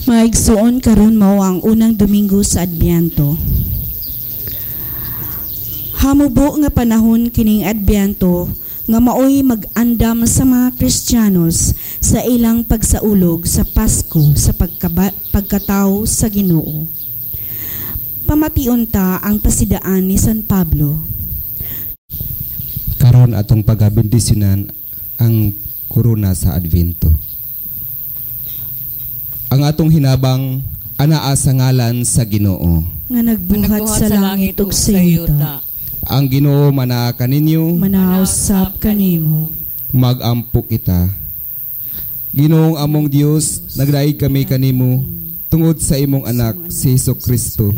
Mga igsuon, karon mao ang unang Domingo sa Adbyento. Hamubo nga panahon kining Adbyento nga maoy mag-andam sa mga Kristiyanos sa ilang pagsaulog sa Pasko sa pagkatawo sa Ginoo. Pamation ta ang pasidaan ni San Pablo. Karon atong pagabendisyonan ang korona sa Advento. Ang atong hinabang anaa sa ngalan sa Ginoo nga nagbuhat sa langit ug sa yuta. Ang Ginoo manaa kaninyo, manaa usab kanimo. Magampo kita. Ginoong among Dios, nagdaig kami kanimo tungod sa imong anak si Hesus Kristo.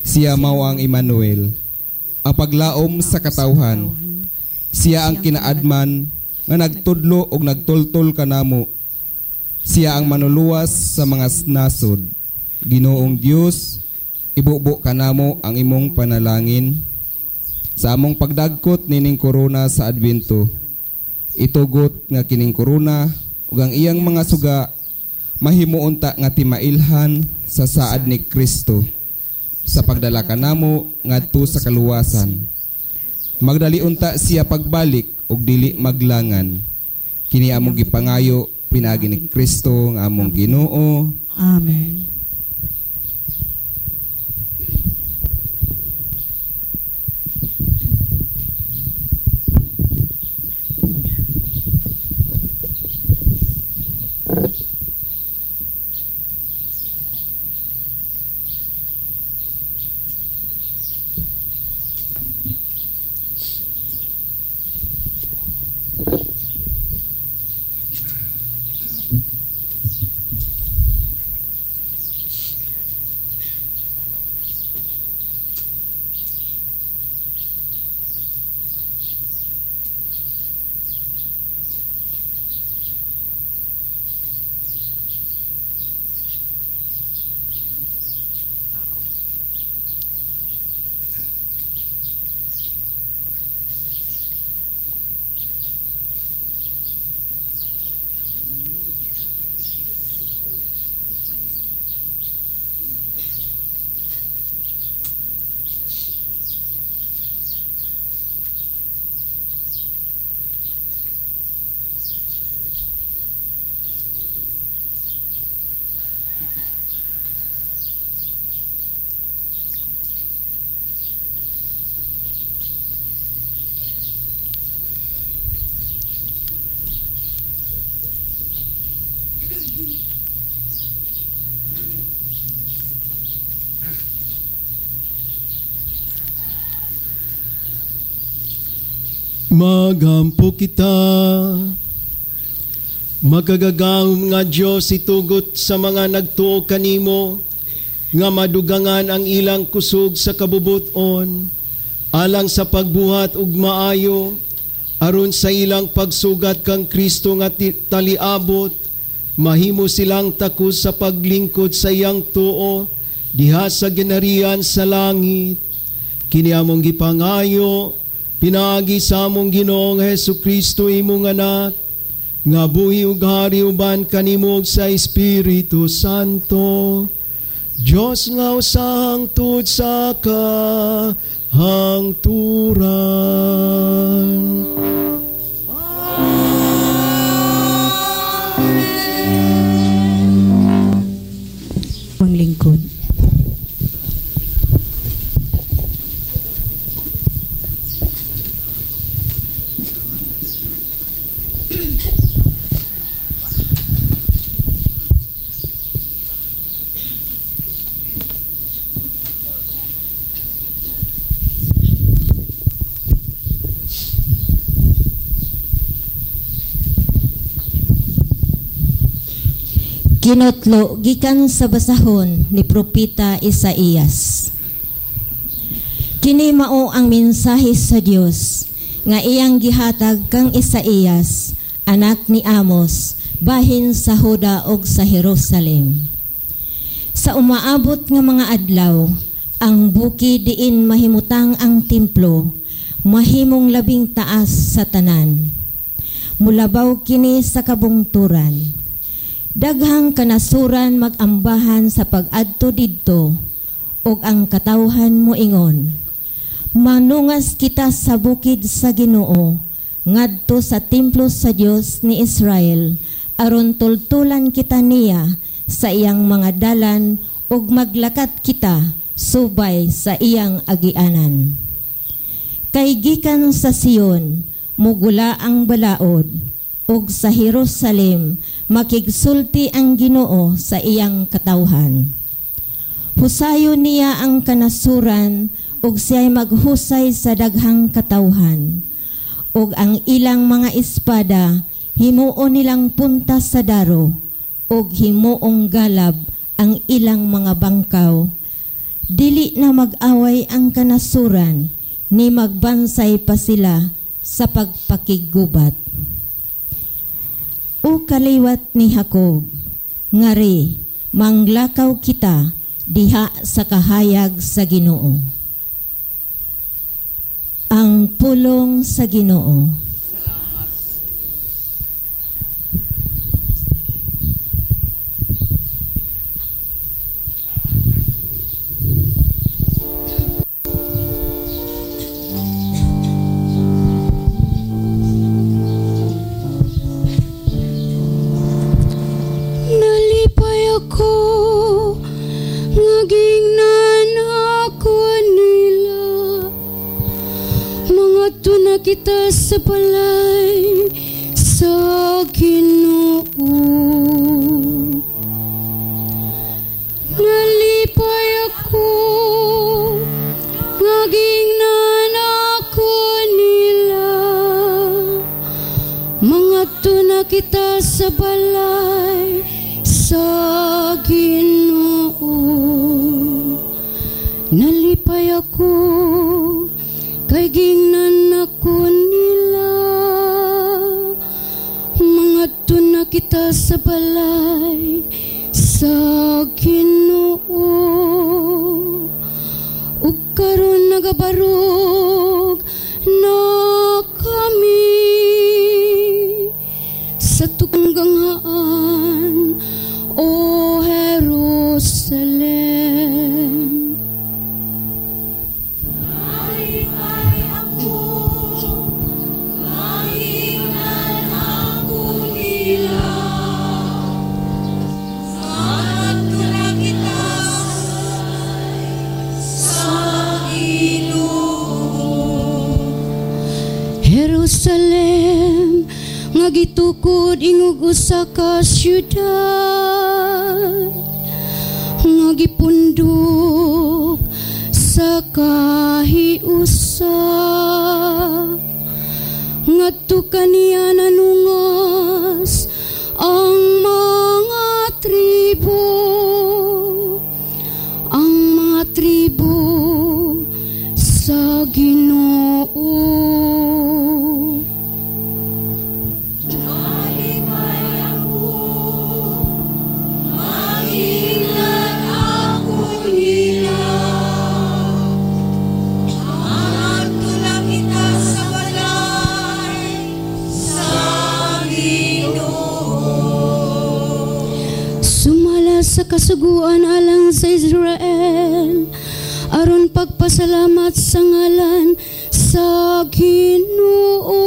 Siya mao ang Emmanuel, ang paglaom sa katawhan. Siya ang kinaadman nga nagtudlo og nagtultol kanamo. Siya ang manuluwas sa mga nasod. Ginoong Dios, ibubo kanamo ang imong panalangin sa among pagdagkot nining korona sa Advento. Itugot nga kining korona ug ang iyang mga suga mahimuon ta nga timailhan sa saad ni Kristo sa pagdala kanamo ngadto sa kaluwasan. Magdali unta siya pagbalik ug dili maglangan. Kini among gipangayo pinaagi ni Kristo nga among Ginoo. Amen. Magampo kita. Makagagahom nga Dios, itugot sa mga nagtuo kanimo nga madugangan ang ilang kusog sa kabubuton alang sa pagbuhat ug maayo aron sa ilang pagsugat kang Kristo nga taliabot mahimo silang takos sa paglingkod sa iyang tuo diha sa ginarian sa langit. Kini among gipangayo pinaagi sa among Ginoong Hesus Kristo imong anak nga buhi ug hari uban kanimo sa Espiritu Santo, Dios nga usang tud sa kahangturan. Amen. Ang lingkod. Kinotlo gikan sa basahon ni Propeta Isaías. Kini mao ang mensahe sa Dios nga iyang gihatag kang Isaías, anak ni Amos, bahin sa Huda ug sa Jerusalem. Sa umaabot nga mga adlaw, ang bukid diin mahimutang ang templo, mahimong labing taas sa tanan. Mulabaw kini sa kabungturan. Daghang kanasuran magambahan sa pag-adto didto, ug ang katawhan moingon, "Manungas kita sa bukid sa Ginoo, ngadto sa templo sa Dios ni Israel, aron tultulan kita niya sa iyang mga dalan ug maglakat kita subay sa iyang agianan." Kay gikan sa Sion mugula ang balaod, ug sa Jerusalem makigsulti ang Ginoo sa iyang katawhan. Husayon niya ang kanasuran, ug siya'y maghusay sa daghang katawhan. Ug ang ilang mga espada himuon nilang punta sa daro, ug himuong galab ang ilang mga bangkaw. Dili na mag-away ang kanasuran, ni magbansay pa sila sa pagpakiggubat. O kaliwat ni Jacob, ngari, manglakaw kita diha sa kahayag sa Ginoo. Ang pulong sa Ginoo. Nalipay ako nga gingnan ako nila, mangadto na kita sa balay sa Ginoo. Nalipay ako nga gingnan ako nila, mangadto na kita sa balay sa Ginoo. Nalipay ako kay gingnan ako nila, mangadto na kita sa balay sa Ginoo. Ug karon nagabarog na kami sa tungganghaan, O Jerusalem. Nalipay ako, mahingnan ako nila. Mangadto na kita sa Ginoo. Jerusalem nga gitukod ingog usa ka syudad nga gipundok sa kahiusa, ngadto kaniya nanungas ang mga tribo, ang mga tribo sa Ginoo. Nalipay ako, mahingnan ako nila. Mangadto na kita sa balay sa Ginoo. Sumala sa kasuguan alang sa Israel, aron pagpasalamat sa ngalan sa Ginoo.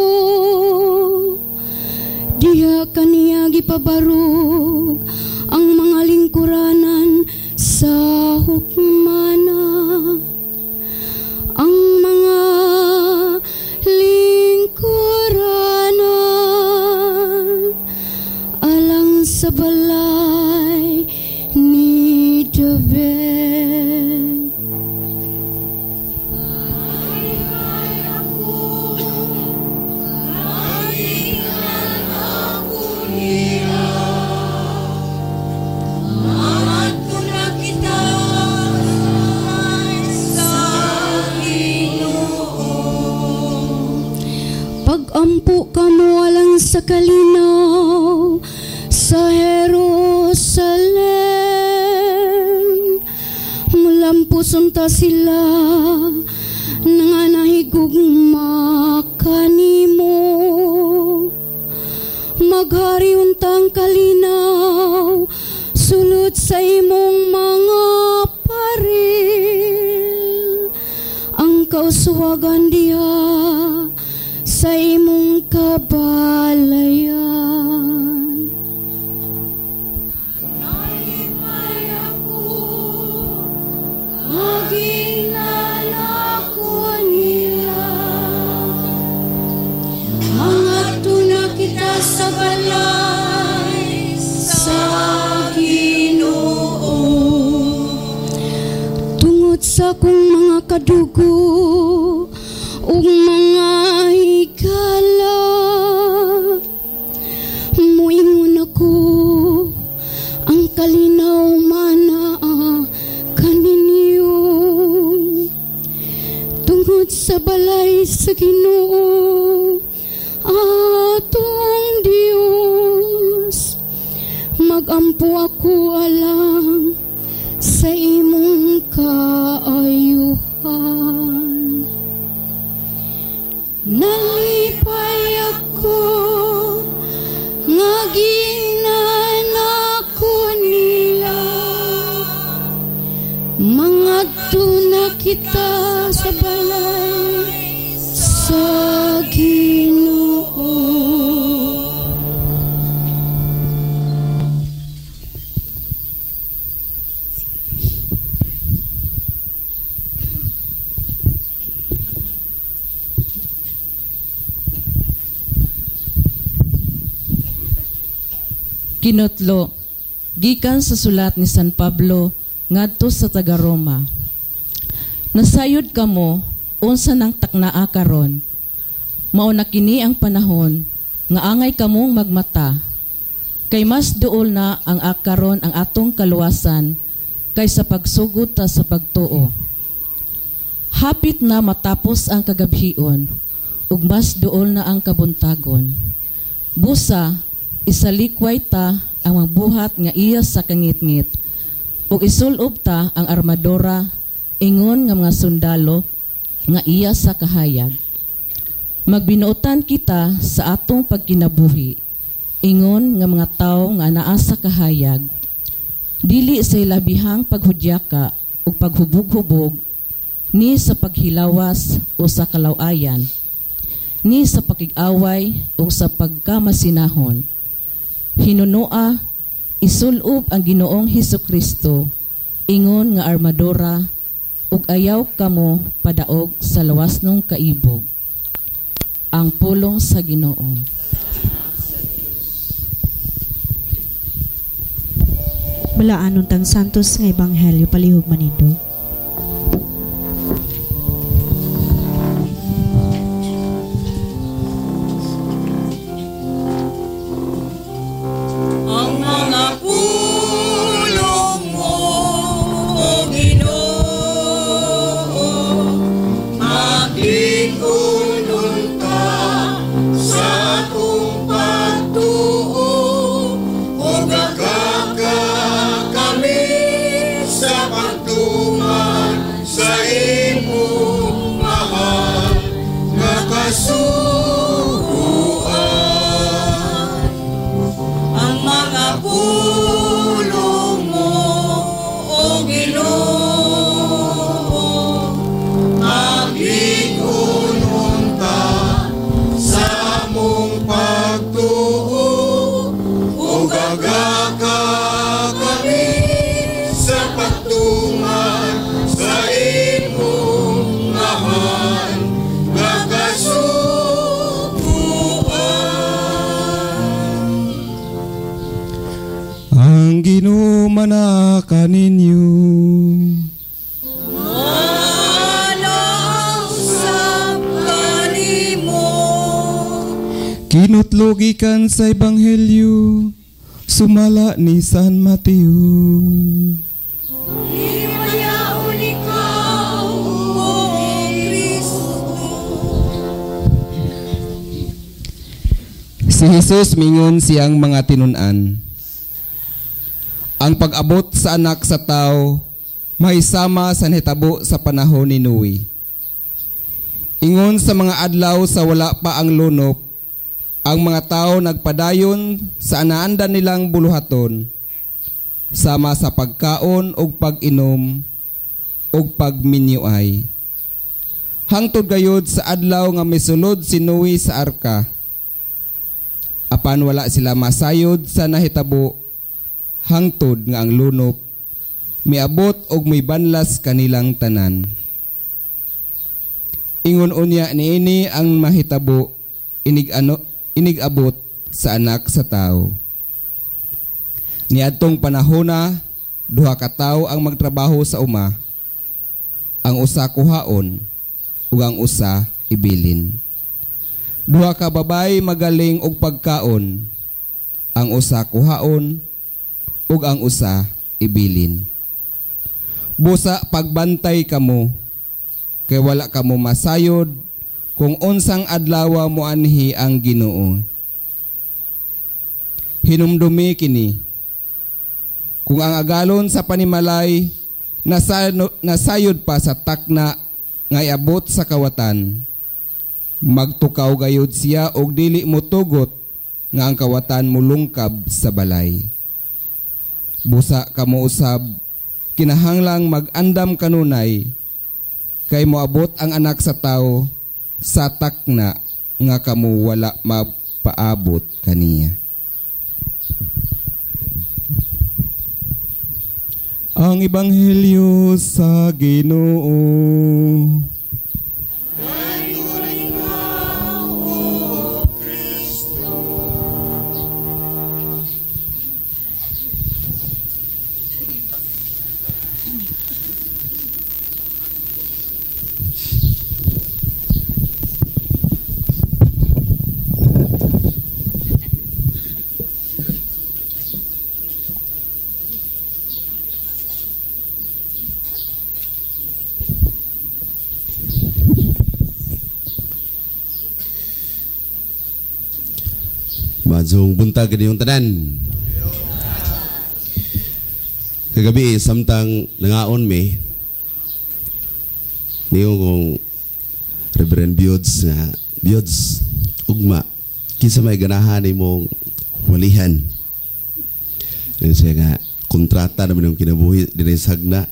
Diha kaniya gipabarog ang mga lingkuranan sa hukmana, ang mga lingkuranan alang sa balay ni David. Nalipay ako, mahingnan ako nila. Mangadto na kita sa Ginoo. Pag-ampo kamo alang sa kalinaw sa Jerusalem, mulampos unta sila nga nahigugma kanimo. Maghari untang kalinaw Tungod sa imong mga paril, ang kauswagan diha sa imong kabalayan. Nalipay ako, maging lalako nila. Mangadto na kita sa balay sa Ginoo. Tungod sa akong mga kadugo ug mga higala, muingon ako, ang kalinaw manaa kaninyo. Tungod sa balay sa Ginoo atong Dios, magampo ako alang sa imong kaayuhan. Nalipay ako nga ginanako nila. Mangadto na kita sa balay sa Ginoo. Kinutlo, gikan sa sulat ni San Pablo ngadto sa taga-Roma. Nasayod kamo unsa nang taknaa karon. Mao na kini ang panahon nga angay kamong magmata. Kay mas duol na ang akaron ang atong kaluwasan kaysa pagsugod ta sa pagtuo. Hapit na matapos ang kagabhion ug mas duol na ang kabuntagon. Busa isalikway ta ang magbuhat nga iya sa kangitngit ug isulob ta ang armadura ingon nga mga sundalo nga iya sa kahayag. Magbinuotan kita sa atong pagkinabuhi ingon nga mga tawo nga naa sa kahayag. Dili sa ilabihang paghudyaka ug paghubog-hubog, ni sa paghilawas o sa kalawayan, ni sa pakig-away o sa pagkamasinahon. Hinunoa, isulob ang Ginoong Hesukristo ingon nga armadura ug ayaw kamo padaog sa lawas nung kaibog. Ang pulong sa Ginoo. Balaan untang Santos nga Ebanghelyo, palihog manindog. Ang mga pulong mo, O Ginoo, maging-unon ta sa atong pagtuo, ug agaka kami sa pagtuman sa imong mahal nga kasuguan. Ang mga pulong mo, O Ginoo, maging-unon ta sa among pagtuo, ug agaka kami sa pagtuman sa imong mahal nga kasuguan. Ang Ginoo manaa kaninyo. Manang sa kanimo. Kinutlo gikan sa Ebanghelyo sumala ni San Mateo. Himayaon ikaw, O Kristo. Si Jesus mingon siyang mga tinun-an. Ang pag-abot sa anak sa tao may sama sa nahitabo sa panahon ni Noe. Ingon sa mga adlaw sa wala pa ang lunop, ang mga tao nagpadayon sa anaandan nilang buluhaton. sama sa pagkaon ug pag-inom ug pagminyuay. Hangtod gayud sa adlaw nga misulod si Noe sa arka. Apan wala sila masayod sa nahitabo hangtod nga ang lunop miabot og mibanlas kanilang tanan. Ingon unya niini ang mahitabo inig-abot sa anak sa tawo. Niadtong panahona, duha ka tawo ang magtrabaho sa uma. Ang usa kuhaon ug ang usa ibilin. Duha ka babay magaling og pagkaon. Ang usa kuhaon ug ang usa ibilin. Busa pagbantay kamo, kay wala kamo masayod kung unsang adlaw moanhi ang Ginoo. Hinumdumi kini, kung ang agalon sa panimalay nasayod pa sa takna nga iabot sa kawatan, magtukaw gayud siya og dili motugot nga ang kawatan molungkab sa balay. Busa kamo usab, kinahanglang mag-andam kanunay, kay moabot ang anak sa tawo sa takna nga kamo wala mapaabot kaniya. Ang Ebanghelyo sa Ginoo. Maayong buntag kaniyong tanan. Kagabi samtang nangaon mi niyo kong Reverend Biods nga Biods ugma kinsa may ganahan nimong walihan. Yan siya nga kontrata naman yung kinabuhi dinay sa hagna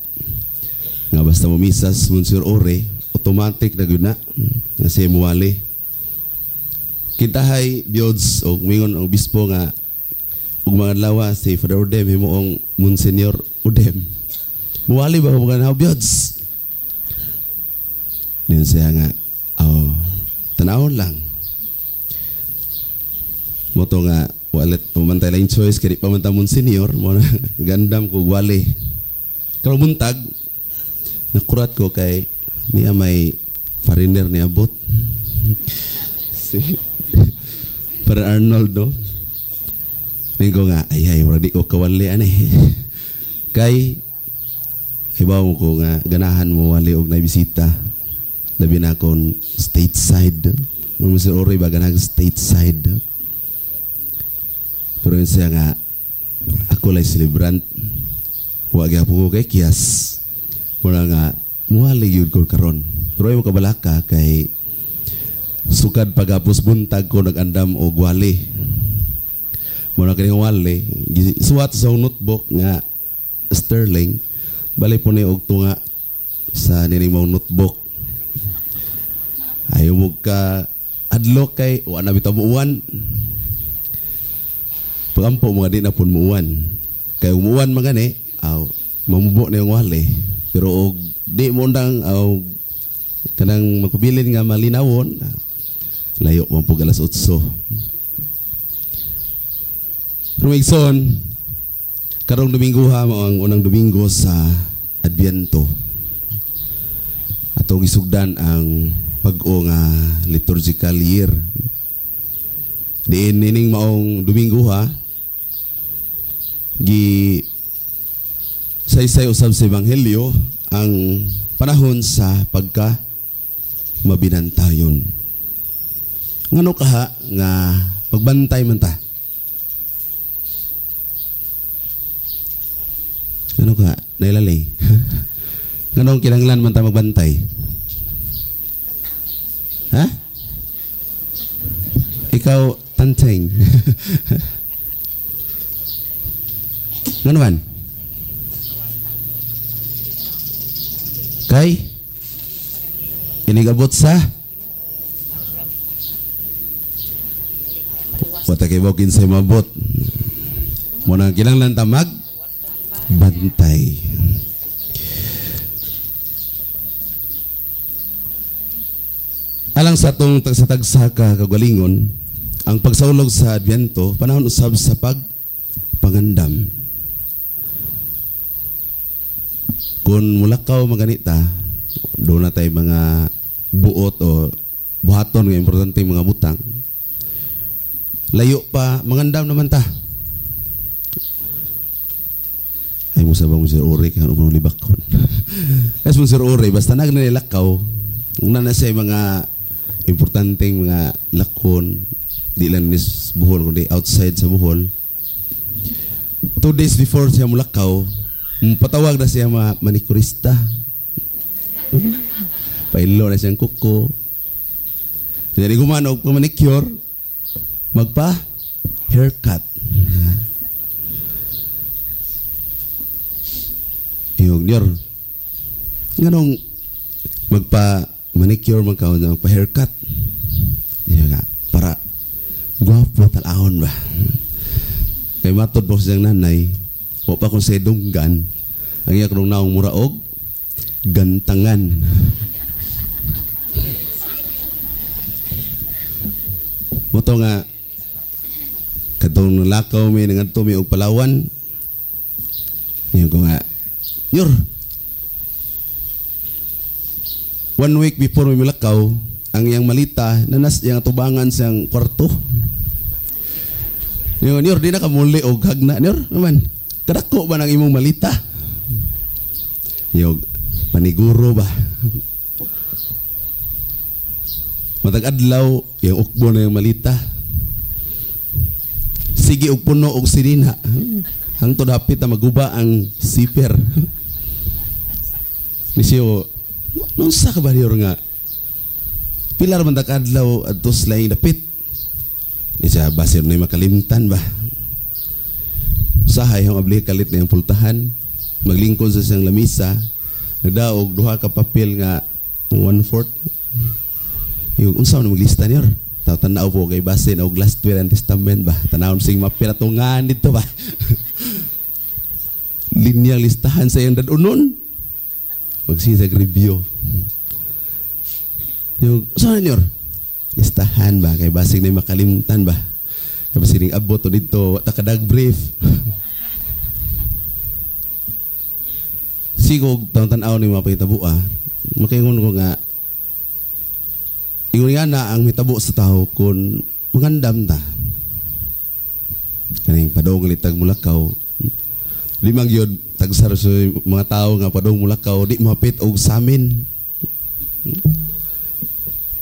nga basta mumisas Monsieur Ore automatic na gyud na nga siya muwali. Kintahay Biods og mingon ang obispo nga ug mga adlaw si Father Odem himuong Monsignor Odem. Muwali ba ko mga Biods? Niyon siya nga oh, tanawon lang. Moto nga walit umantay lang choice kay di pa man ta Monsignor mo na gandam ko wali. Karon buntag nakurat ko kay niya may foreigner ni abot. Si Father Arnold, no? Tingko nga, ay, murag di ko kawali, ani. Kay, hibaw mo ko nga, ganahan mo wali og naibisita. Labi na akong stateside. Mga Sir Oroy ba, ganahan stateside. Pero yun siya nga, ako lay celebrant. Wa gyapon ko kay Kias. Mura nga, muwali yun ko karon. Pero yung kabalaka kay, sukad pagapos buntag ko nag-andam og wali. Mura kini wali, suwat sa notebook nga sterling, bali po ni og tunga sa nining mong notebook. Ayaw mo ka adlok kay wa na bitaw muuan. Pagampo mga di na pun muuan. Kay umuan man gani, aw mamubo na yung wali. Pero og di mo undang aw kanang magpabilin nga malinawon, layo man pug alas 8. Rumigson, karong Domingo ha, mao ang unang Domingo sa Adbyento. Atong isugdan ang bag-o nga liturgical year. Diin nining maong Domingo ha, gi saysay usab sa Ebanghelyo ang panahon sa pagka mabinantayon. Ngano kaha nga pagbantay man ta? Ngano ka? Nailalay. Nganong kinahanglan man ta magbantay? Ha? Ikaw tanteng. Ngano man? Kay inigabot sa wata kay baw kinsay mabot. Mo nang kinahanglan ta mag bantay. Alang sa atong tagsa-tagsa ka kagalingon, ang pagsaulog sa Adbyento panahon usab sa pagpangandam. Kung mulakaw maganita, doon na tayo mga buot o buhaton nga importante mga butang. Layo pa, mangandam naman ta. Ay mo sa bang Sir Ore, kaya ano libakon. Kasi mo Sir Ore, basta nagnilakaw, una na siya mga importanteng mga lakon, di lang nis Bohol, kundi outside sa Bohol. 2 days before siya mulakaw, patawag na siya mga manikurista. Pailo na siyang kuko. Jadi gumano og manicure, magpa haircut. Iyong nyor, nganong magpa manicure man ka, magpa haircut? Iya nga, para gwapo talahon ba? Kay matod po siyang nanay, wa pa kung sa dunggan, ang iya kanong naong muraog, gantangan. Moto nga, katong nalakaw mi, nangadto mi og Palawan, niyo ko nga, Yor, 1 week before mi milakaw, ang iyang malita, nanas iyang tubangan siyang kwarto. Niyo, Yor, di na kamuli og hagna, Yor, naman. Kadako ba ng imong malita? Yo, paniguro ba? Matag adlaw, yung ukbo na yung malita. Sige og puno og sinina. Hangtod hapit na maguba ang siper. Ni siyo, nung sa ka ba niyo nga? Pilar man tag adlaw adto sa laing dapit. Ni siya, basir na yung makalimtan ba? Usahay ang abli kalit na yung pultahan. Maglingkod sa siyang lamisa. Nagdaog duha ka papel nga 1/4. Yung unsa man maglista niyo? Tanaw po kay base na og last will and testament ba? Tanawon sing mapil atungan dito ba? Linyang listahan sa iyang dadunon. Magsisag review. Yung unsa man niyo? Listahan ba kay basig na makalimtan ba? Kay basig ning abot to dito, wa ta kadag brief. Sigog tan-aw ni mga pangitabo ah. Makaingon ko nga ingon nga na ang mitabo sa tao kung magandam ta. Kaning padong litag mulakaw. Di man gyud tagsar sa mga tao nga padong mulakaw di mahapit og samin.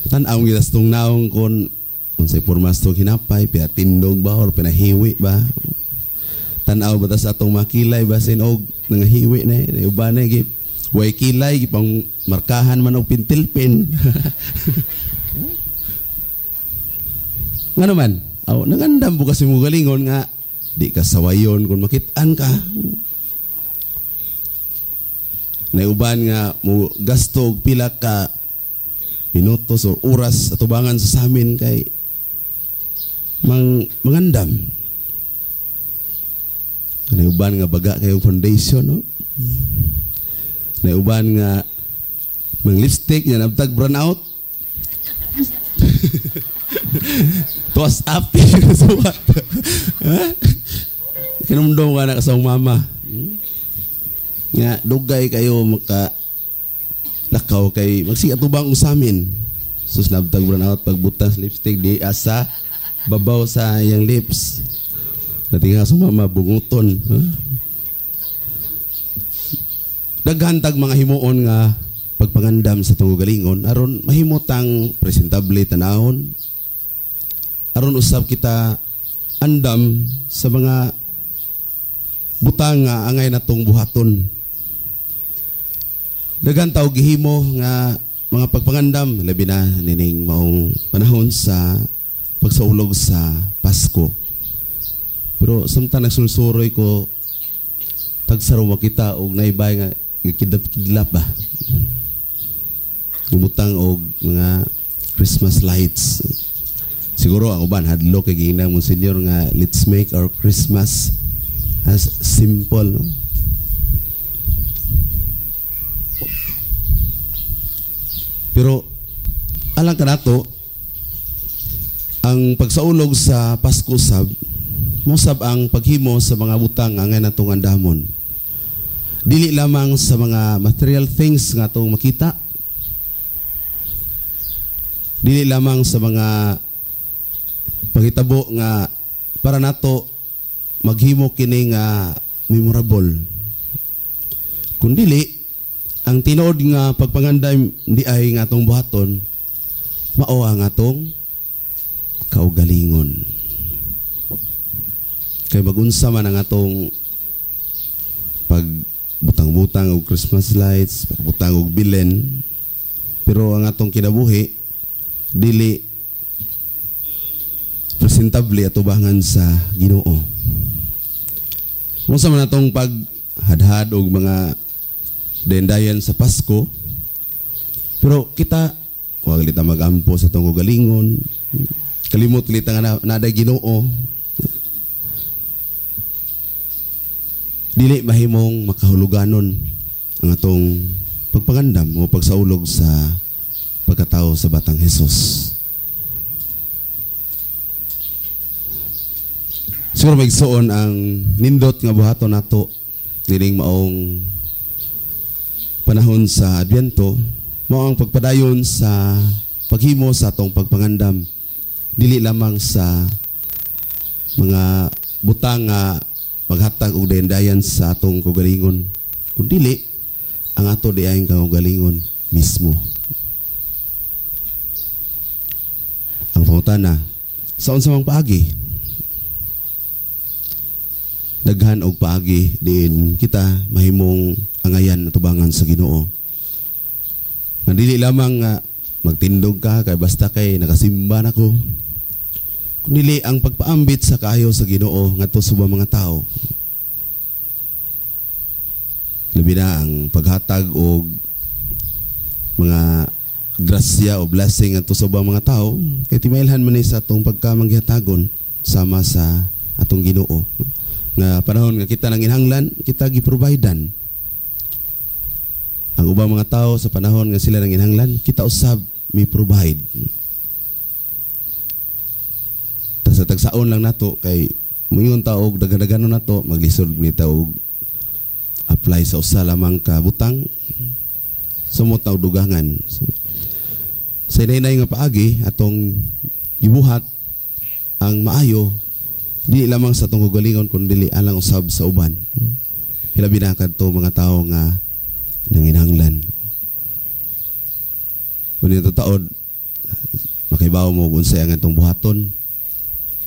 Tan-aw gyud sa tong naong kun unsay porma sa tong hinapay, pinatindog ba or pinahiwi ba? Tan-aw ba ta sa atong makilay basin og nangahiwi na uban na gi way kilay gipang markahan man og pintilpin. Nga naman, aw nagandam po kasi mo galingon nga di ka sawayon kung makit-an ka. Naiuban nga mo gasto og pila ka minutos or oras atubangan sa samin kay mangandam. Naiuban nga baga kayong foundation, no? Naiuban nga mang lipstick nga nabtag brown out. Tuwas api suwat. Kinumdum ka na kasang mama. Nga dugay kayo maka lakaw kay magsigatubang usamin. Sus nabtag brown out pagbutas lipstick di asa babaw sa iyang lips. Dating nga sa mama bunguton. Huh? Daghan tag mga himuon nga pagpangandam sa tungog galingon aron mahimutang presentable tanahon, aron usab kita andam sa mga butang nga angay natong buhaton. Daghan tawo gihimo nga mga pagpangandam labi na nining maong panahon sa pagsaulog sa Pasko. Pero samtang nagsulsuroy ko tagsaro makita og naibay nga gikidlap-kidlap ba. Gibutang og mga Christmas lights. Siguro ang uban hadlok kay giingnan Monsignor nga let's make our Christmas as simple, no? Pero alang kanato ang pagsaulog sa Pasko sab mosab ang paghimo sa mga butang nga natong andamon. Dili lamang sa mga material things nga atong makita. Dili lamang sa mga panghitabo nga para nato maghimo kini nga memorable. Kun dili ang tinuod nga pagpanganday di ay nga atong buhaton mao ang atong kaugalingon. Kay magunsa man ang atong pagbutang-butang og Christmas lights, pagbutang og bilen, pero ang atong kinabuhi dili presentable atubangan sa Ginoo. Unsa man atong paghadhad og mga dendayan sa Pasko, pero kita wag lita magampo sa atong kaugalingon, kalimot lita nga naday Ginoo. Dili mahimong makahuluganon ang atong pagpangandam o pagsaulog sa pagkatao sa Batang Hesus. Siguro maigsoon ang nindot nga buhaton nato nining maong panahon sa Adbyento, mao ang pagpadayon sa paghimo sa atong pagpangandam, dili lamang sa mga butang nga maghatag og dayandayan sa atong kaugalingon, kun dili ang ato diayng kaugalingon mismo. Ang pangutana, sa unsa mang paagi? Daghan og paagi diin kita mahimong angayan atubangan sa Ginoo. Nga dili lamang nga magtindog ka kay basta kay nakasimba nako. Kun dili ang pagpaambit sa kaayo sa Ginoo ngadto sa ubang mga tao. Labi na ang paghatag og mga grasya o blessing ngadto sa ubang mga tao kay timailhan man ni sa atong pagkamanggihatagon sama sa atong Ginoo. Nga panahon nga kita nanginhanglan, kita giprovidean. Ang ubang mga tao sa panahon nga sila nanginhanglan, kita usab mi provide. Ta sa tagsaon lang nato kay moingon ta og daghan-daghanon nato, maglisod ni ta og apply sa usa lamang ka butang, sumot ta og dugangan. So, sa hinay-hinay nga paagi atong gibuhat ang maayo dili lamang sa atong kaugalingon kun dili alang usab sa uban. Hilabi na kadto mga tawo nga nanginhanglan. Kun ito taod makaibaw mo kung unsay ang atong buhaton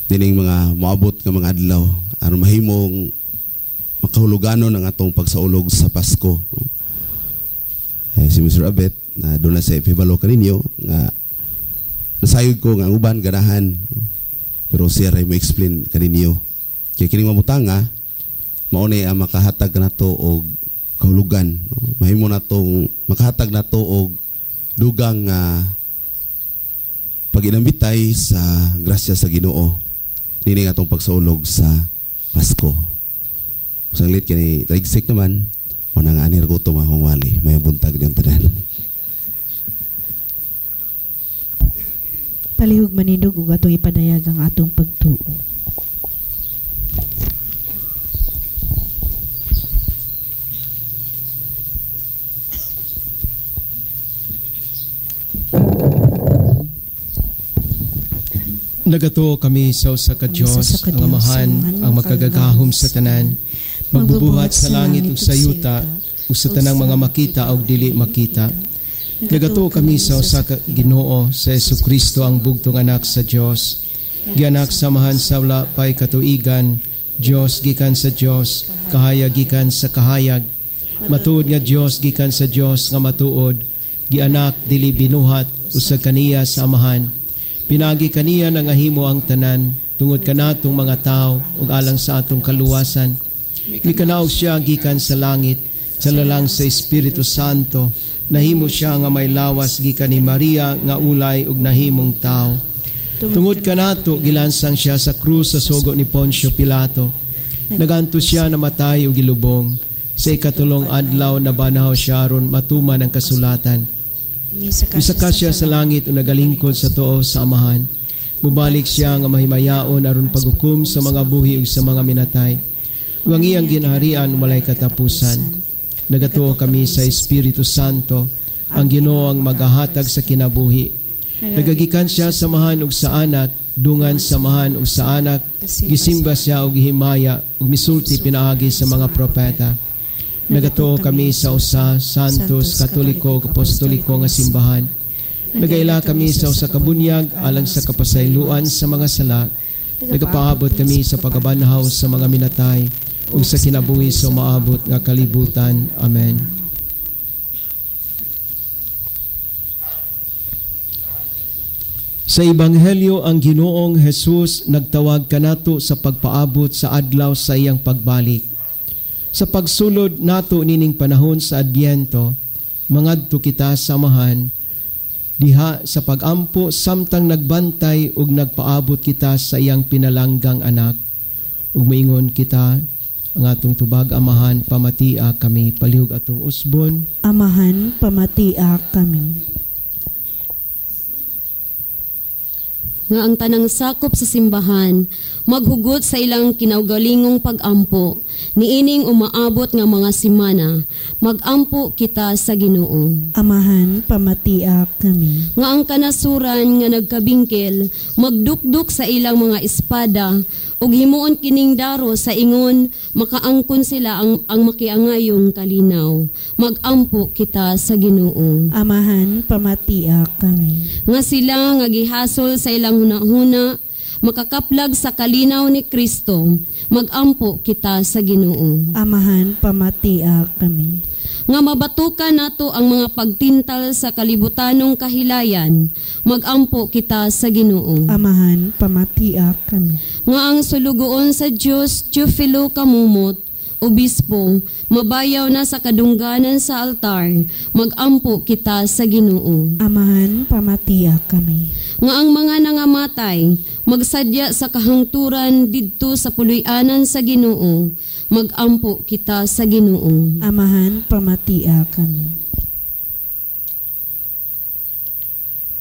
dining mga moabot nga mga adlaw aron mahimong makahuluganon ang atong pagsaulog sa Pasko. Ay, si Mr. Abet na doon na sa ipibalo kaninyo nga nasayod ko nga ang uban ganahan, pero siya ray mo explain kaninyo kay kining mabutanga mao ni ang makahatag nato og kahulugan, mahimo natong makahatag nato og dugang paginambitay sa grasya sa Ginoo nining atong pagsaulog sa Pasko. Sanglit kini taligsik naman mo nang anir gutom akong wali. May buntag niyong tanan. Palihog manindog ug atong ipadayag ang atong pagtuo. Nagatuo kami sa usa ka Dios, ang Amahan, ang makagagahom sa tanan, magbubuhat sa langit ug sa yuta, ug sa tanang mga makita ug dili makita. Nagatuo kami sa usa ka Ginoo, sa Hesukristo ang bugtong anak sa Dios. Gianak sa Amahan sa wala pay katuigan, Dios gikan sa Dios, kahayag gikan sa kahayag. Matuod nga Dios gikan sa Dios nga matuod, gianak dili binuhat usag kaniya sa Amahan. Pinagi kaniya nangahimo ang tanan tungod kanatong mga tao ug alang sa atong kaluwasan. Mikanaog siya gikan sa langit, sa lalang sa Espiritu Santo, Nahimo siya nga may lawas gikan ni Maria nga ulay ug nahimong tawo. Tungod kanato gilansang siya sa krus sa sugo ni Poncio Pilato. Nagantos siya, namatay ug gilubong. Sa ikatulong adlaw nabanahaw siya aron matuman ang kasulatan. Misaka siya sa langit ug nagalingkod sa tuo sa Amahan. Mubalik siya nga mahimayaon aron paghukom sa mga buhi ug sa mga minatay. Ug ang iyang ginaharian walay katapusan. Nagatuo kami sa Espiritu Santo, ang Ginoo ang magahatag sa kinabuhi. Nagagikan siya sa Amahan ug sa Anak, dungan sa Amahan ug sa Anak, gisimba siya ug gihimaya ug misulti pinaagi sa mga propeta. Nagatuo kami sa usa, Santos, Katoliko ug Apostoliko nga simbahan. Nagaila kami sa usa ka bunyag alang sa kapasayloan sa mga sala. Nagapaabot kami sa pagkabanhaw sa mga minatay ug sa kinabuhi sa umaabot nga kalibutan. Amen. Sa Ebanghelyo, ang Ginoong Jesus nagtawag kanato sa pagpaabot sa adlaw sa iyang pagbalik. Sa pagsulod nato nining panahon sa Adbyento, mangadto kita sa Amahan diha sa pagampo samtang nagbantay ug nagpaabot kita sa iyang pinalanggang anak. Ug moingon kita ang atong tubag, Amahan, pamatia kami, palihog atong usbon. Amahan, pamatia kami. Nga ang tanang sakop sa simbahan maghugot sa ilang kinaugalingong pag-ampo niining umaabot nga mga simana, magampo kita sa Ginoo. Amahan, pamatia kami. Nga ang kanasuran nga nagkabingkil magdukduk sa ilang mga espada ug himuon kining daro sa ingon makaangkon sila ang makiangayong kalinaw, magampo kita sa Ginoo. Amahan, pamatia kami. Nga sila nga gihasol sa ilang hunahuna makakaplag sa kalinaw ni Kristo, magampo kita sa Ginoo. Amahan, pamatia kami. Nga mabatukan nato ang mga pagtintal sa kalibutanong kahilayan, magampo kita sa Ginoo. Amahan, pamatia kami. Nga ang sulugoon sa Dios, Teofilo Kamumot, obispo, mabayaw na sa kadungganan sa altar, magampo kita sa Ginoo. Amahan, pamatia kami. Nga ang mga nangamatay, magsadya sa kahangturan didto sa puloy-anan sa Ginoo, magampo kita sa Ginoo. Amahan, pamatia kami.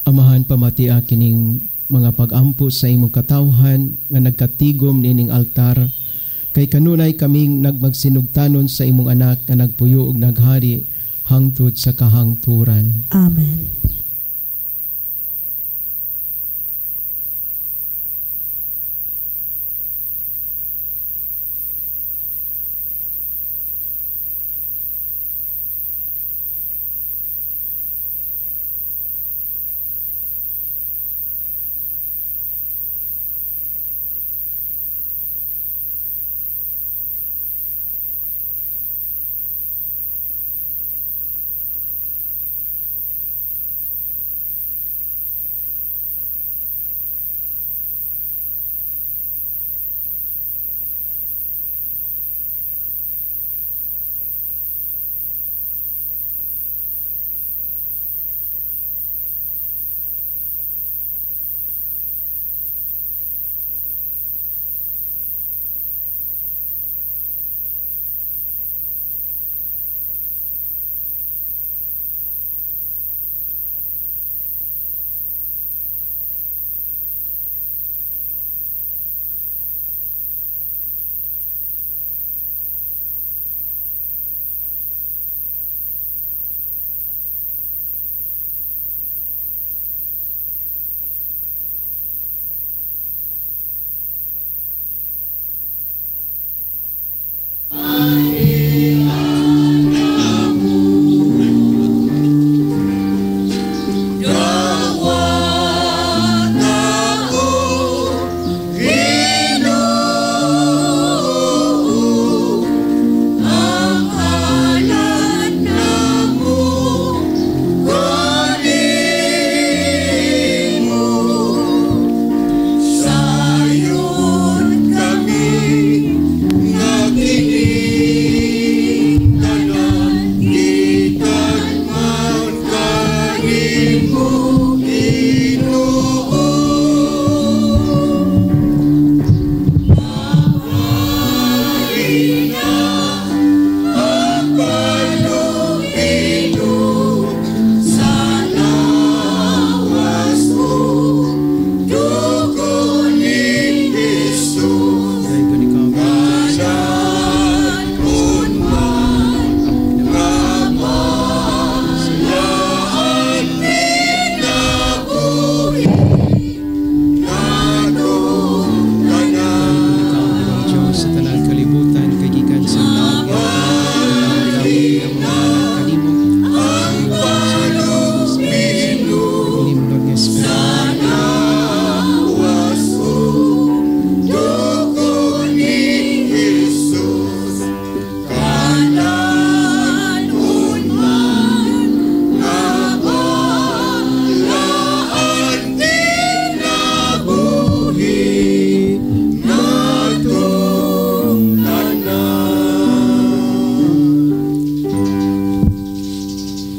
Amahan, pamatia kining mga pagampo sa imong katawhan nga nagkatigom nining altar, kay kanunay kaming nagmagsinugtanon sa imong anak nga nagpuyo ug naghari hangtod sa kahangturan. Amen.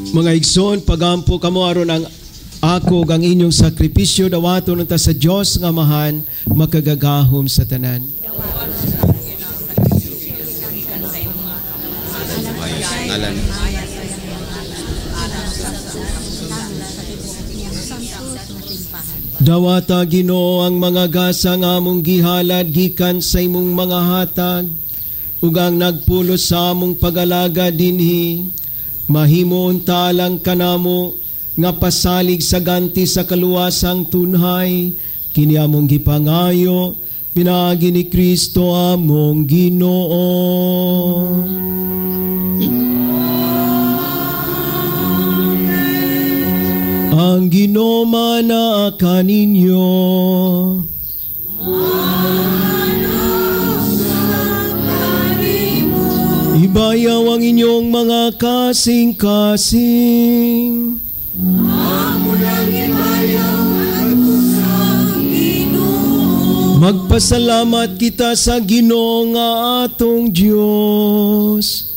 Mga igsoon, pagampo kamo aron ang ako ug ang inyong sakripisyo dawaton unta sa Dios nga Amahan makagagahom sa tanan. Dawata Ginoo ang mga gasa nga among gihalad gikan sa imong mga hatag ug ang nagpulos sa among pag-alaga dinhi. Mahimo unta lang kanamo nga pasalig sa ganti sa kaluwasang tunhay, kini among gipangayo pinaagi ni Kristo among Ginoo. Ang Ginoo manaa kaninyo. Ibayaw ang inyong mga kasing-kasing. Amo lang ibayaw ngadto sa Ginoo. Magpasalamat kita sa Ginoo nga atong Dios.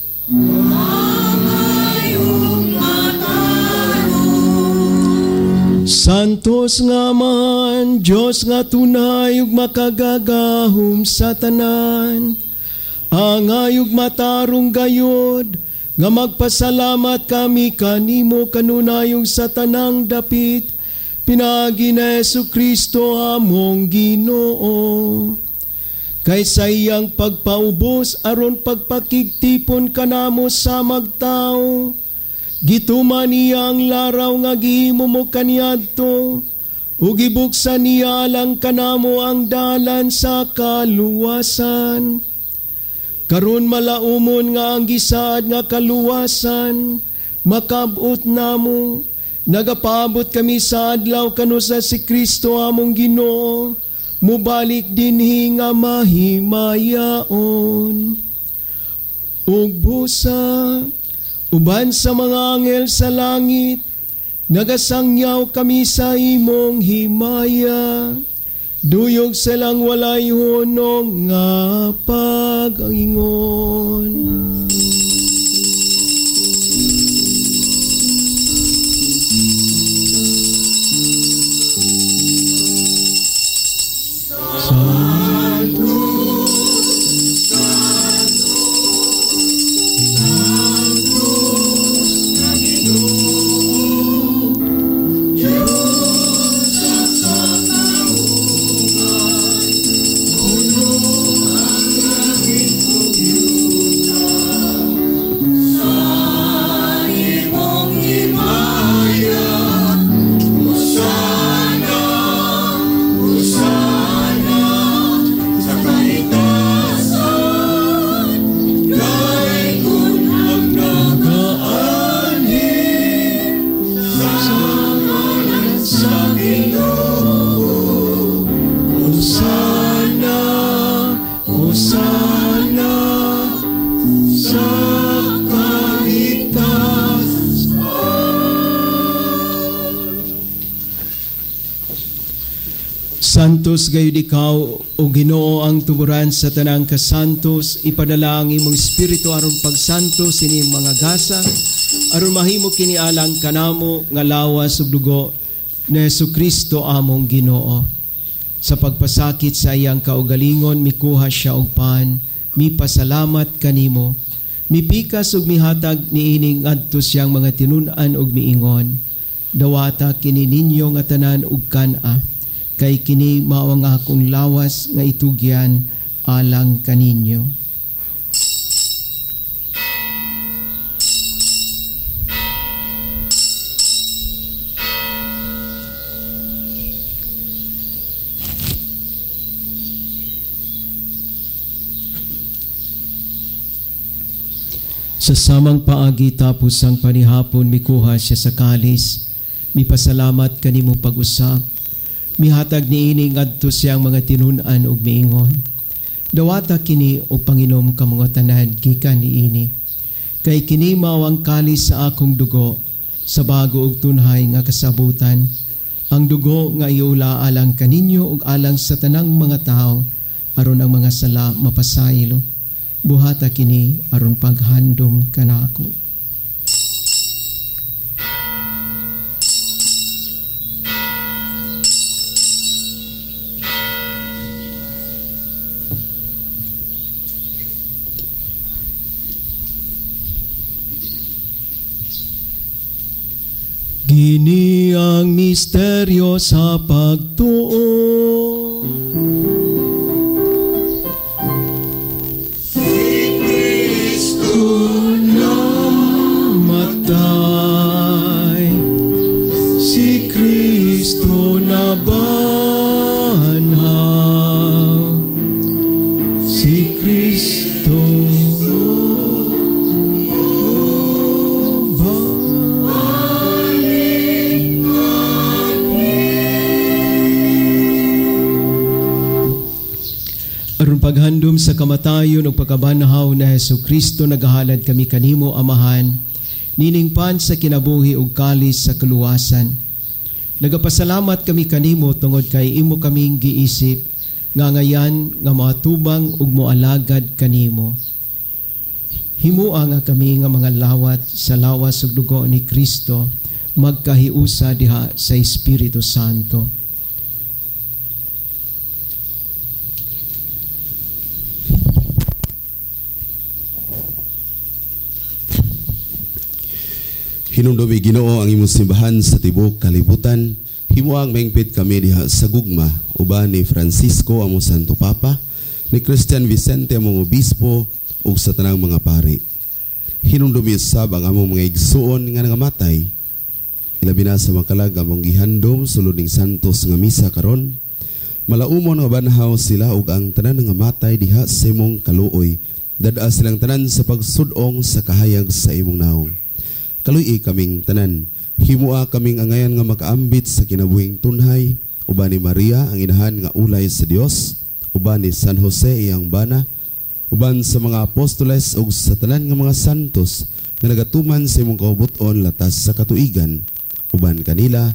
Santos nga man, Dios nga tunay ug makagagahom sa tanan. Angay ug matarong gayod nga magpasalamat kami kanimo kanunay ug sa tanang dapit pinaagi ni Hesukristo among Ginoo. Kay sa iyang pagpaubos aron pagpakigtipon kanamo sa magtao, gituman niya ang laraw nga gihimo mo kaniadto, ug gibuksan niya alang kanamo ang dalan sa kaluwasan. Karon malaumon nga ang gisaad nga kaluwasan, makabot namo. Nagapaabot kami sa adlaw kanusa si Kristo among Ginoo, mubalik dinhi nga mahimayaon. Ug busa, uban sa mga anghel sa langit, nagasangyaw kami sa imong himaya. Duyog silang walay hunong nga pag-ingon. Santo, Santo, Santo nga Ginoo, Dios sa katarungan, puno ang langit ug yuta sa imong himaya. Hosana, Hosana sa kahitasan, dayon ang nagaanhi sa ngalan sa Ginoo. Hosana, Hosana sa kahitasan. Santos gayud ikaw, o Ginoo, ang tuburan sa tanang kasantos. Ipadala ang imong espiritu aron pagsantos ini mga gasa, aron mahimo kini alang kanamo nga lawas ug dugo ni Hesukristo among Ginoo. Sa pagpasakit sa iyang kaugalingon, mikuha siya og pan, mipasalamat kanimo, mipikas ug mihatag niini ngadto siyang mga tinun-an ug miingon, dawata kini ninyo nga tanan ug kan-a, kay kini mao ang akong lawas nga itugyan alang kaninyo. Sa samang paagi tapos ang panihapon, mikuha siya sa kalis, mipasalamat kanimo pag-usap, mihatag niini ngadto siyang mga tinun-an ug miingon, dawata kini o Panginom kamo nga tanan gikan niini, kay kini mao ang kalis sa akong dugo sa bago ug tunhay nga kasabutan, ang dugo nga iula alang kaninyo ug alang sa tanang mga tawo aron ang mga sala mapasaylo. Buhata kini aron paghandom kanako. Kini ang misteryo sa pagtuo. Si Kristo namatay, si Kristo nabanhaw, si Kristo aron paghandom sa kamatayon ug pagkabanhaw na Hesus Kristo, nagahalad kami kanimo, Amahan, niningpan sa kinabuhi ug kalis sa kaluwasan. Nagapasalamat kami kanimo tungod kay imo kaming giisip nga ngayan nga moatubang ug moalagad kanimo. Himua nga kami nga mga lawat sa lawas ug dugo ni Kristo magkahiusa diha sa Espiritu Santo. Hinumdumi Ginoo ang imong simbahan sa tibuok kalibutan. Himuang mahingpit kami diha sa gugma uban ni Francisco among Santo Papa, ni Christian Vicente among obispo ug sa tanang mga pari. Hinumdumi usab ang among mga igsuon nga nangamatay, ilabi na sa makalag among gihandom sulod ning santos nga misa karon. Malaumon nga banhaw sila ug ang tanan nga matay diha sa imong kaluoy. Dad-a silang tanan sa pagsud-ong sa kahayag sa imong naong. Kaluy kaming tanan, himua kaming angayan nga makaambit sa kinabuhing tunhay, uban ni Maria ang inahan nga ulay sa Dios, uban ni San Jose iyang bana, uban sa mga apostoles ug sa tanan nga mga santos nga nagatuman sa imong kaubuton latas sa katuigan, uban kanila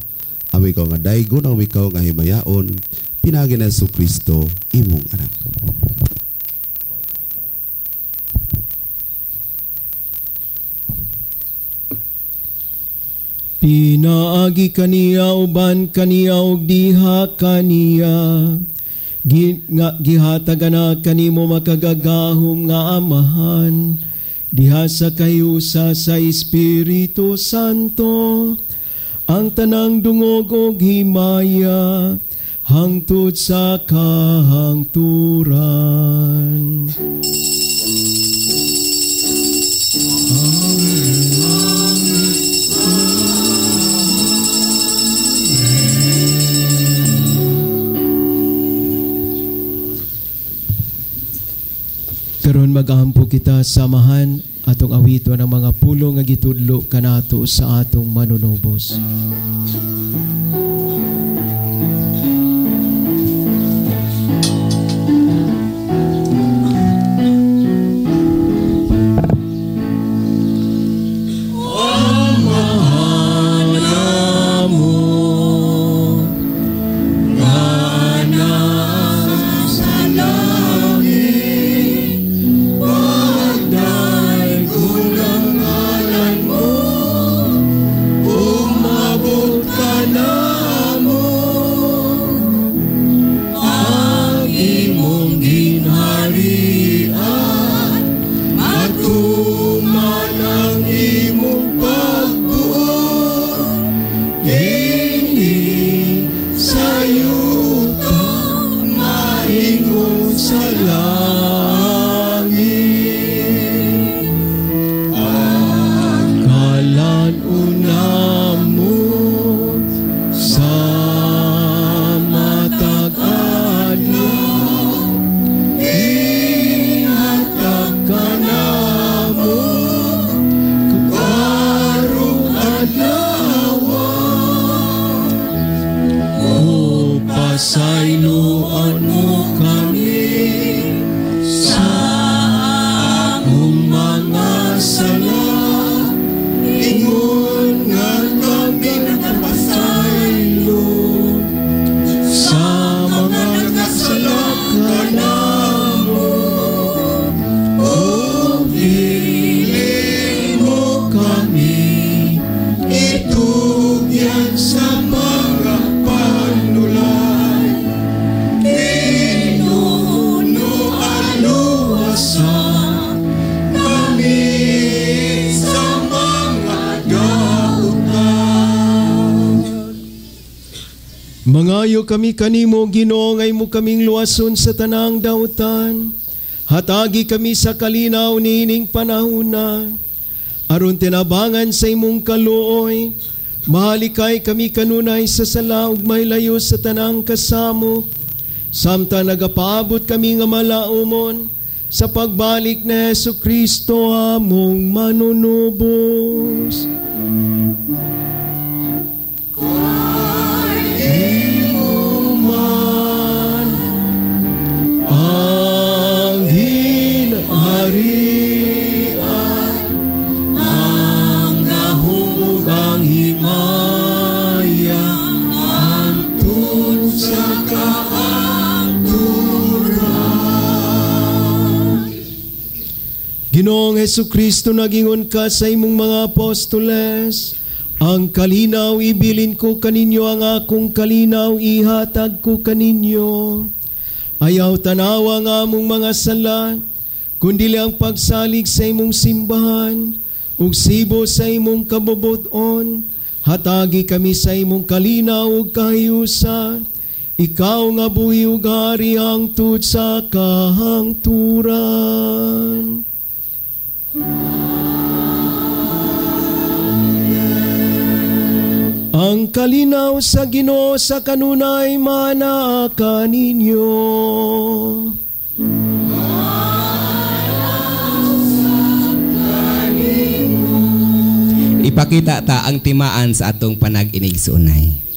amo ikaw nga daygon, amo ikaw nga himayaon, pinaagi ni Hesus Kristo imong anak. Pinaagi kaniya uban kaniya ug diha kaniya, gihatagan na kanimo makagagahom nga Amahan, diha sa kahiusa sa Espiritu Santo, ang tanang dungog ug himaya hangtod sa kahangturan. Karon mag-aampo kita samahan atong awiton ang mga pulong nga gitudlo kanato sa atong manunubos. Umabot ka na. Nagangayo kami kanimo, Ginoo, nga imo kaming luwason sa tanang dautan. Hatagi kami sa kalinaw niining panahona. Aron tinabangan sa imong kaluoy, mahalikay kami kanunay sa sala ug mahilayo sa tanang kasamok. Samtang nagapaabot kami nga malaumon sa pagbalik ni Hesus Kristo among manunubos. Man ang hinaharian, ang gahom ang himaya, hangtod sa kaangturan. Ginoong Hesukristo, nagingon ka sa imong mga apostoles, ang kalinaw ibilin ko kaninyo, ang akong kalinaw ihatag ko kaninyo. Ayaw tanawa ang among mga sala, kundi ang pagsalig sa imong simbahan, ug sibo sa imong kabubuton. Hatagi kami sa imong kalinaw ug kahiyusa. Ikaw nga buhi ug hari hangtod sa kahangturan. Ang kalinaw sa Ginoo sa kanunay manaa kaninyo. Ipakita ta ang timaan sa atong panag-inigsuonay.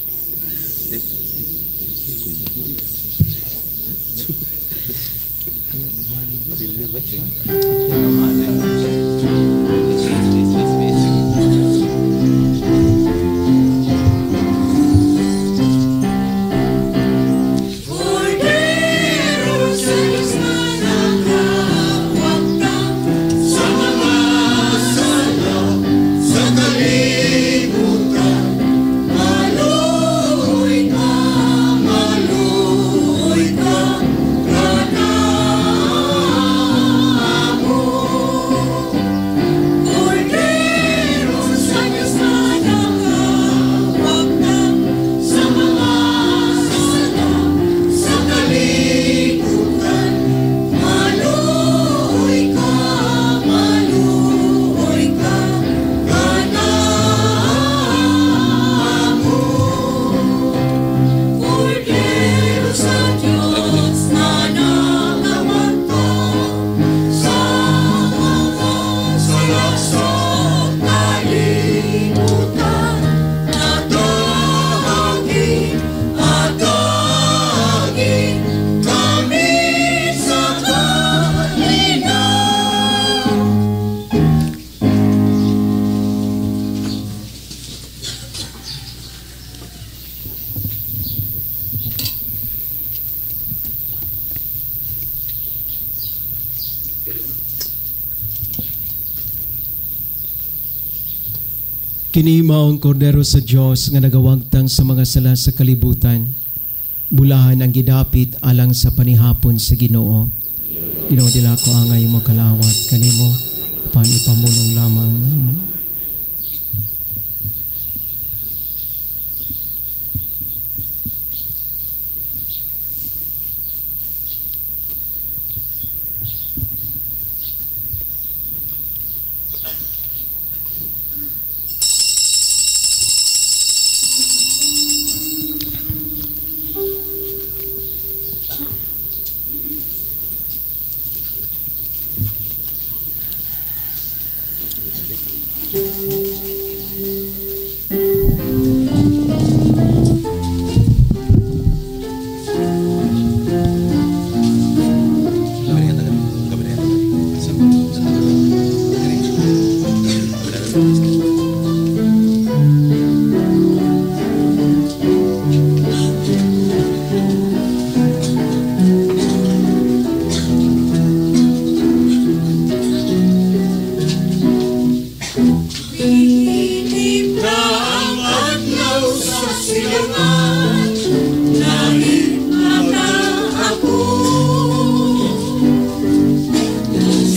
Kini mao ang kordero sa Dios nga nagawagtang sa mga sala sa kalibutan. Bulahan ang gidapit alang sa panihapon sa Ginoo. Ginoo, dila ko angay mo kalawat kanimo, apan ipamulong lamang.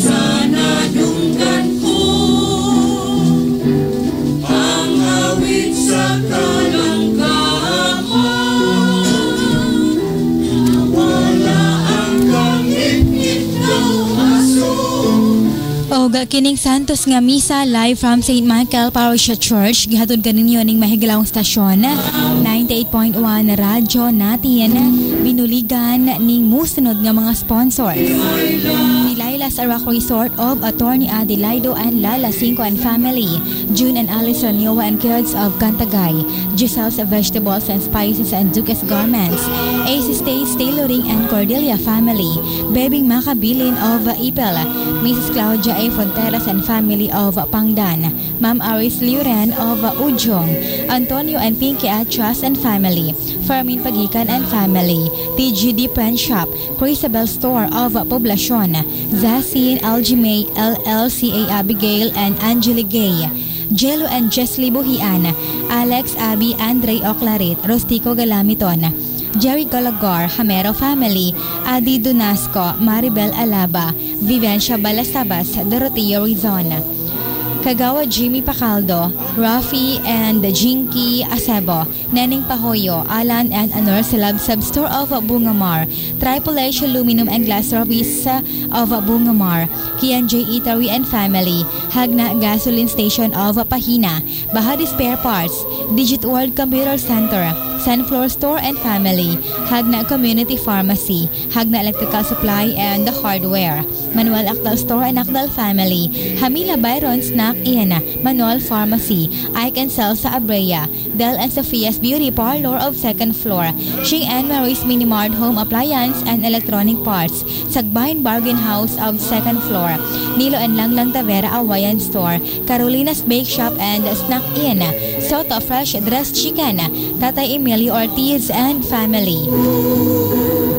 Sana dunggan ko. Kining Santos nga Misa live from St. Michael Parish Church gihatod kaninyo ning mahigalawang stasyon 98.1 Radyo Natin, binuligan ning musunod nga mga sponsors: ni Laila's Arak Resort of Attorney Adelaido and Lala Cinco and Family, June and Alison Yowa and Kids of Cantagay, Giselle's Vegetables and Spices and Duques Garments, Ace States Tailoring and Cordelia Family, Bebing Makabilin of Ipel, Mrs. Claudia A. Fonteras and Family of Pangdan, Ma'am Aris Liuren of Ujong, Antonio and Pinky Atras and Family, Fermin Pagikan and Family, TGD Print Shop, Crisabel Store of Poblacion, Zasin Algimay LLCA Abigail and Angeli Gay, Jello and Jesly Buhian, Alex Abby Andre Oclarit, Rostico Galamiton, Jerry Golagar, Hamero Family, Adi Dunasco, Maribel Alaba, Vivencia Balasabas, Dorotea Rizon, Kagawa Jimmy Pacaldo, Rafi and Jinky Acebo, Neneng Pahoyo, Alan and Anor Salab Substore of Bungamar, Triple H Aluminum and Glass Service of Bungamar, Kian J. Eatery and Family, Hagna Gasoline Station of Pahina, Bahadi Spare Parts, Digit World Computer Center, Sunflower Store and Family, Hagna Community Pharmacy, Hagna Electrical Supply and Hardware, Manuel Akdal Store and Akdal Family, Hamila Byron Snack Inn, Manuel Pharmacy, Ike and Celsa Abrea, Del and Sophia's Beauty Parlor of Second Floor, Shing and Mary's Mini Mart Home Appliance and Electronic Parts, Sagbahin Bargain House of Second Floor, Nilo and Langlang Tavera Awayan Store, Carolina's Bake Shop and Snack Inn, Soto Fresh Dressed Chicken, Tatay Emilio Ortiz and Family,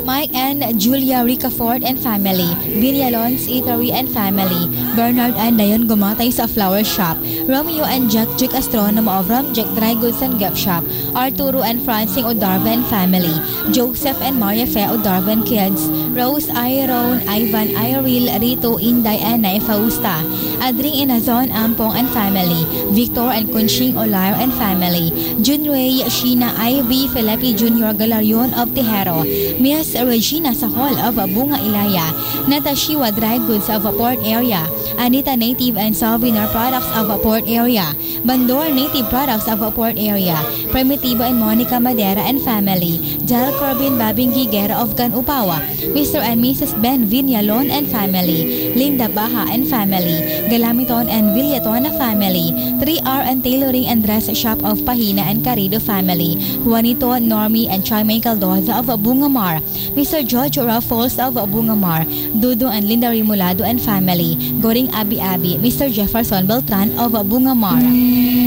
Mike and Julia Ricafort and Family, Vinyalons Eatery and Family, Bernard and Dayon Gumatay sa Flower Shop, Romeo and Jack Jack Astronomo of Romjack Dry Goods and Gift Shop, Arturo and Francine Odarva and Family, Joseph and Maria Fe Odarva and Kids, Rose Iron, Ivan Iril, Rito Inday and Nay Fausta, Adring Inazon Ampong and Family, Victor and Conching Olayo and Family, Junrey, Sheena Ivy, Felipe Jr. Galarion of Tejero, Miss Regina Sahol of Bunga Ilaya, Natashiwa Dry Goods of Port Area, Anita Native and Souvenir Products of Port Area, Bandor Native Products of Port Area, Primitivo and Monica Madera and Family, Del Corbin Babing Giguera of Canupawa, Mr. and Mrs. Ben Vinyalon and Family, Linda Baha and Family, Galamiton and Villatona Family, 3R and Tailoring and Dress Shop of Pahina and Carido Family, Juanito, Normie and Chimay Caldoza of Bungamar, Mr. George Raffles of Bungamar, Dudo and Linda Rimulado and Family, Goring Abi Abi, Mr. Jefferson Beltran of Bungamar,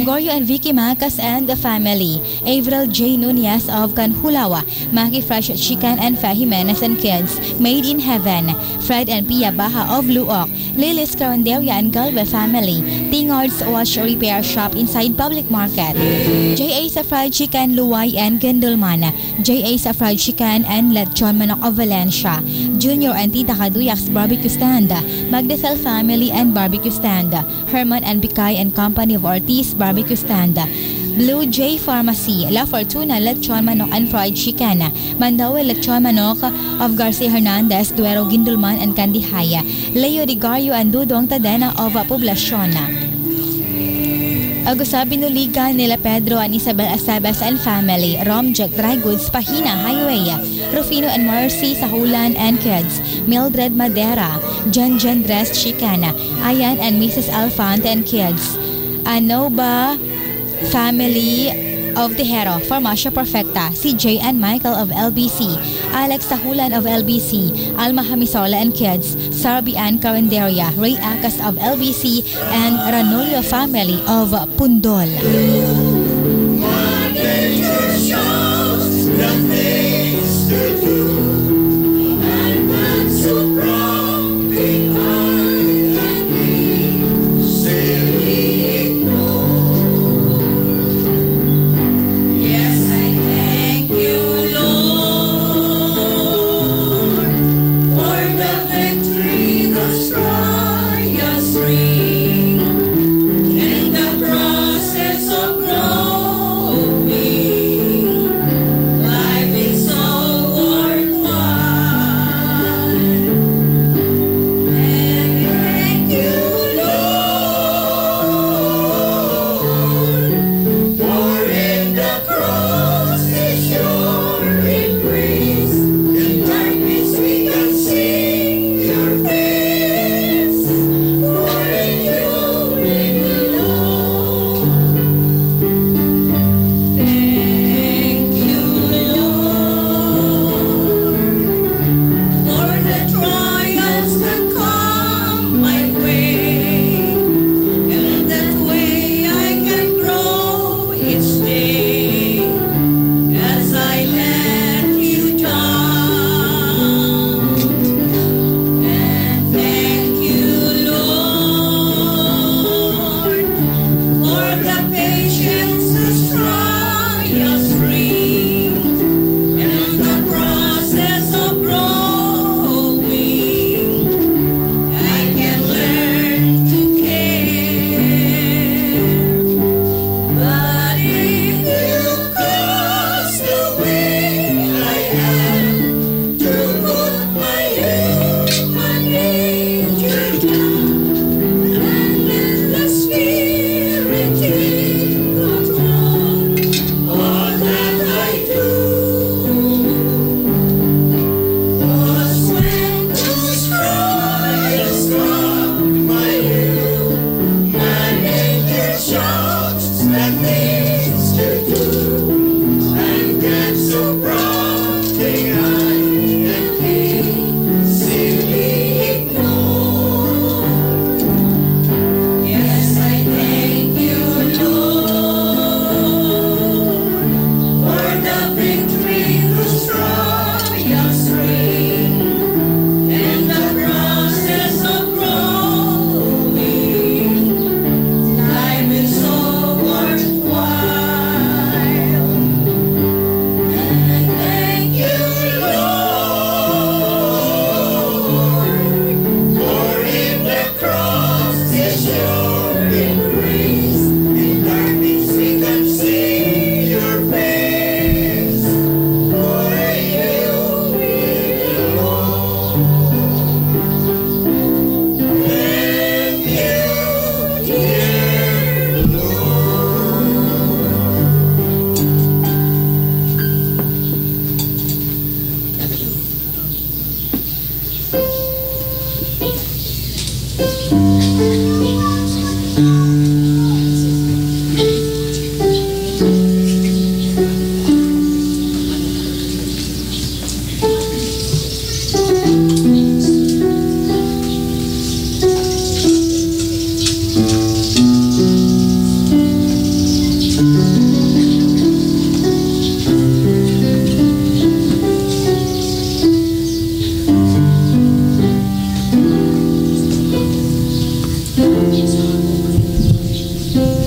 Gorio and Vicky Macas and the Family, Avril J. Nunez of Canjulawa, Maki Fresh Chicken and Fe Jimenez and Kids, Made in Heaven, Fred and Pia Baha of Luok, Lilis Caranderia and Galve Family, Tingards Watch Repair Shop inside Public Market, J.A. sa Fried Chicken Luway and Gendulman, J.A. sa Fried Chicken and Lechon Manok of Valencia, Junior and Tita Kaduyak's Barbecue Stand, Magdasal Family and Barbecue Stand, Herman and Bikay and Company of Ortiz Barbecue Stand, Blue Jay Pharmacy, La Fortuna Lechon Manok and Fried Chicken, Mandaue Lechon Manok of Garcia Hernandez, Duero Gindulman and Candihaya, Leo Digario and Dudong Tadena of Poblacion. Agusa binuligan nila Pedro and Isabel Acebes and Family, Romjack Dry Goods, Pahina Highway, Rufino and Mercy Sahulan and Kids, Mildred Madera, Jan Jan Dress Chicken, Ayan and Mrs. Alfante and Kids, Anoba Family of Tejero, Farmacia Perfecta, CJ and Michael of LBC, Alex Sahulan of LBC, Alma Hamisola and Kids, Sarbi Ann Carenderia, Ray Acas of LBC, and Ranulio Family of Pundol. My nature shows the things to do, and man so prompting I and thee, still we ignore. Yes, I thank you, Lord, for the victory those trials bring, and the process of growing. Life is so worthwhile. And thank you, Lord,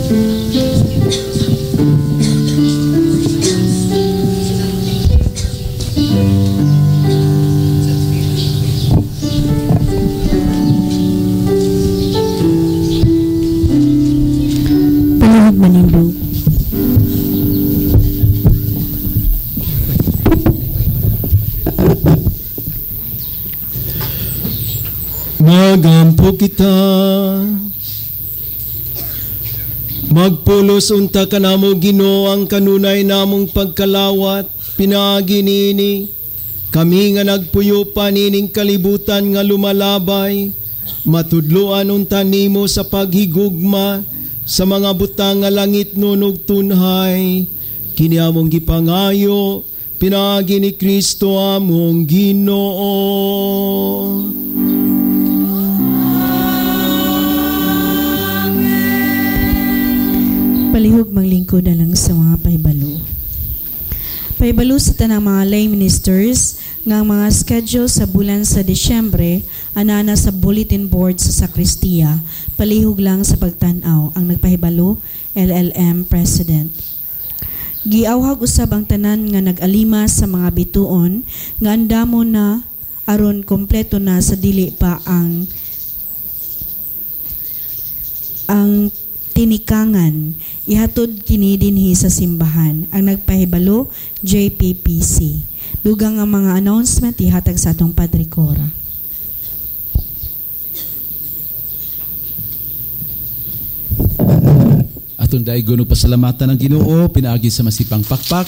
Palihog manindog. Magampo kita. Magpulos unta kanamo Ginoo ang kanunay namong pagkalawat pinaagi niini kami nga nagpuyo pa nining kalibutan nga lumalabay, matudloan unta nimo sa paghigugma sa mga butang nga langit nunog tunhay. Kini among gipangayo pinaagi ni Kristo among Ginoo. Palihog maglingkod na lang sa mga pahibalo. Pahibalo sa tanang mga lay ministers nga ang mga schedule sa bulan sa Disyembre anana sa bulletin board sa sakristiya. Palihog lang sa pagtan-aw ang nagpahibalo LLM President. Giawhag usab ang tanan nga nag-alima sa mga bituon nga andamo na aron kompleto na sa dili pa ang tinikangan. Ihatod kini dinhi sa simbahan. Ang nagpahibalo JPPC. Dugang ang mga announcement ihatag sa atong Padre Cora. Atong daigon og pasalamatan ang Ginoo pinaagi sa masipang pakpak.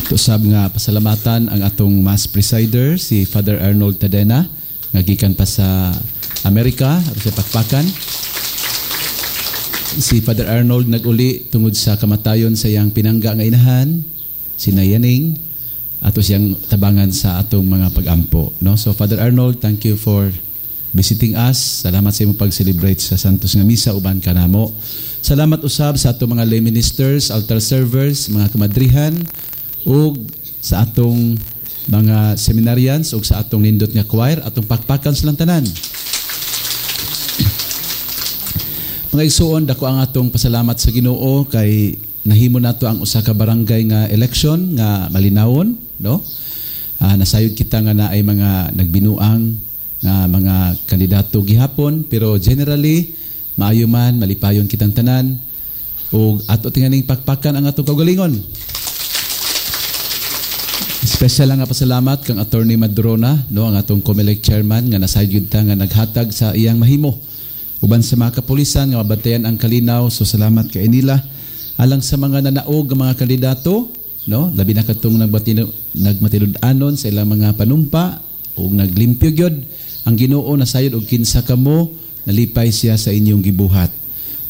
Tusab nga pasalamatan ang atong mass presider si Father Arnold Tadena nga gikan pa sa Amerika ato sa pakpakan. Si Father Arnold naguli tungod sa kamatayon sa iyang pinangga nga inahan, si Nayaning, ato siyang tabangan sa atong mga pagampo, no? So Father Arnold, thank you for visiting us. Salamat sa imong pag-celebrate sa Santos nga Misa uban kanamo. Salamat usab sa atong mga lay ministers, altar servers, mga kamadrihan ug sa atong mga seminarians ug sa atong nindot nga choir, atong pakpakan silang tanan. Mga igsuon, dako ang atong pasalamat sa Ginoo kay nahimo nato ang usa ka barangay nga election nga malinawon, no? Nasayod kita nga naay mga nagbinuang nga mga kandidato gihapon, pero generally maayo man, malipayon kitang tanan ug ato tinganing pakpakan ang atong kaugalingon. Special nga pasalamat kang Attorney Madrona, no, ang atong COMELEC chairman nga nasayod ta nga naghatag sa iyang mahimo uban sa mga kapulisan nga mabantayan ang kalinaw. So salamat kay nila. Alang sa mga nanaog nga mga kandidato, no, labi na katong nagmatinud-anon sa ilang mga panumpa ug naglimpyo gyud ang Ginoo nasayod og kinsa kamo, nalipay siya sa inyong gibuhat.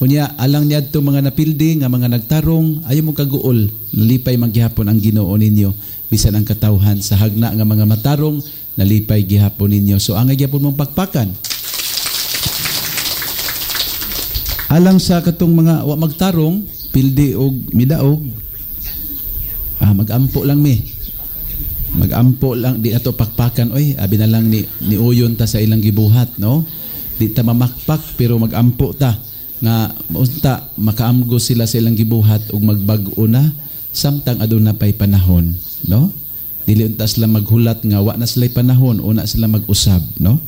Unya alang niadto mga napildi nga mga nagtarong, ayaw mo kaguol, nalipay man gihapon ang Ginoo ninyo bisan ang katawhan sa hagna nga mga matarong, nalipay gihapon ninyo. So angay gihapon mong pakpakan. Alang sa katong mga wa magtarong, pildi og midaog, magampo lang mi. Magampo lang, di ato pakpakan oy, abi na lang ni uyon ta sa ilang gibuhat, no? Di ta mamakpak pero magampo ta nga unta makaamgo sila sa ilang gibuhat ug magbag-o na samtang aduna pay panahon, no? Dili unta sila maghulat nga wa na sila'y panahon, una sila mag-usab, no?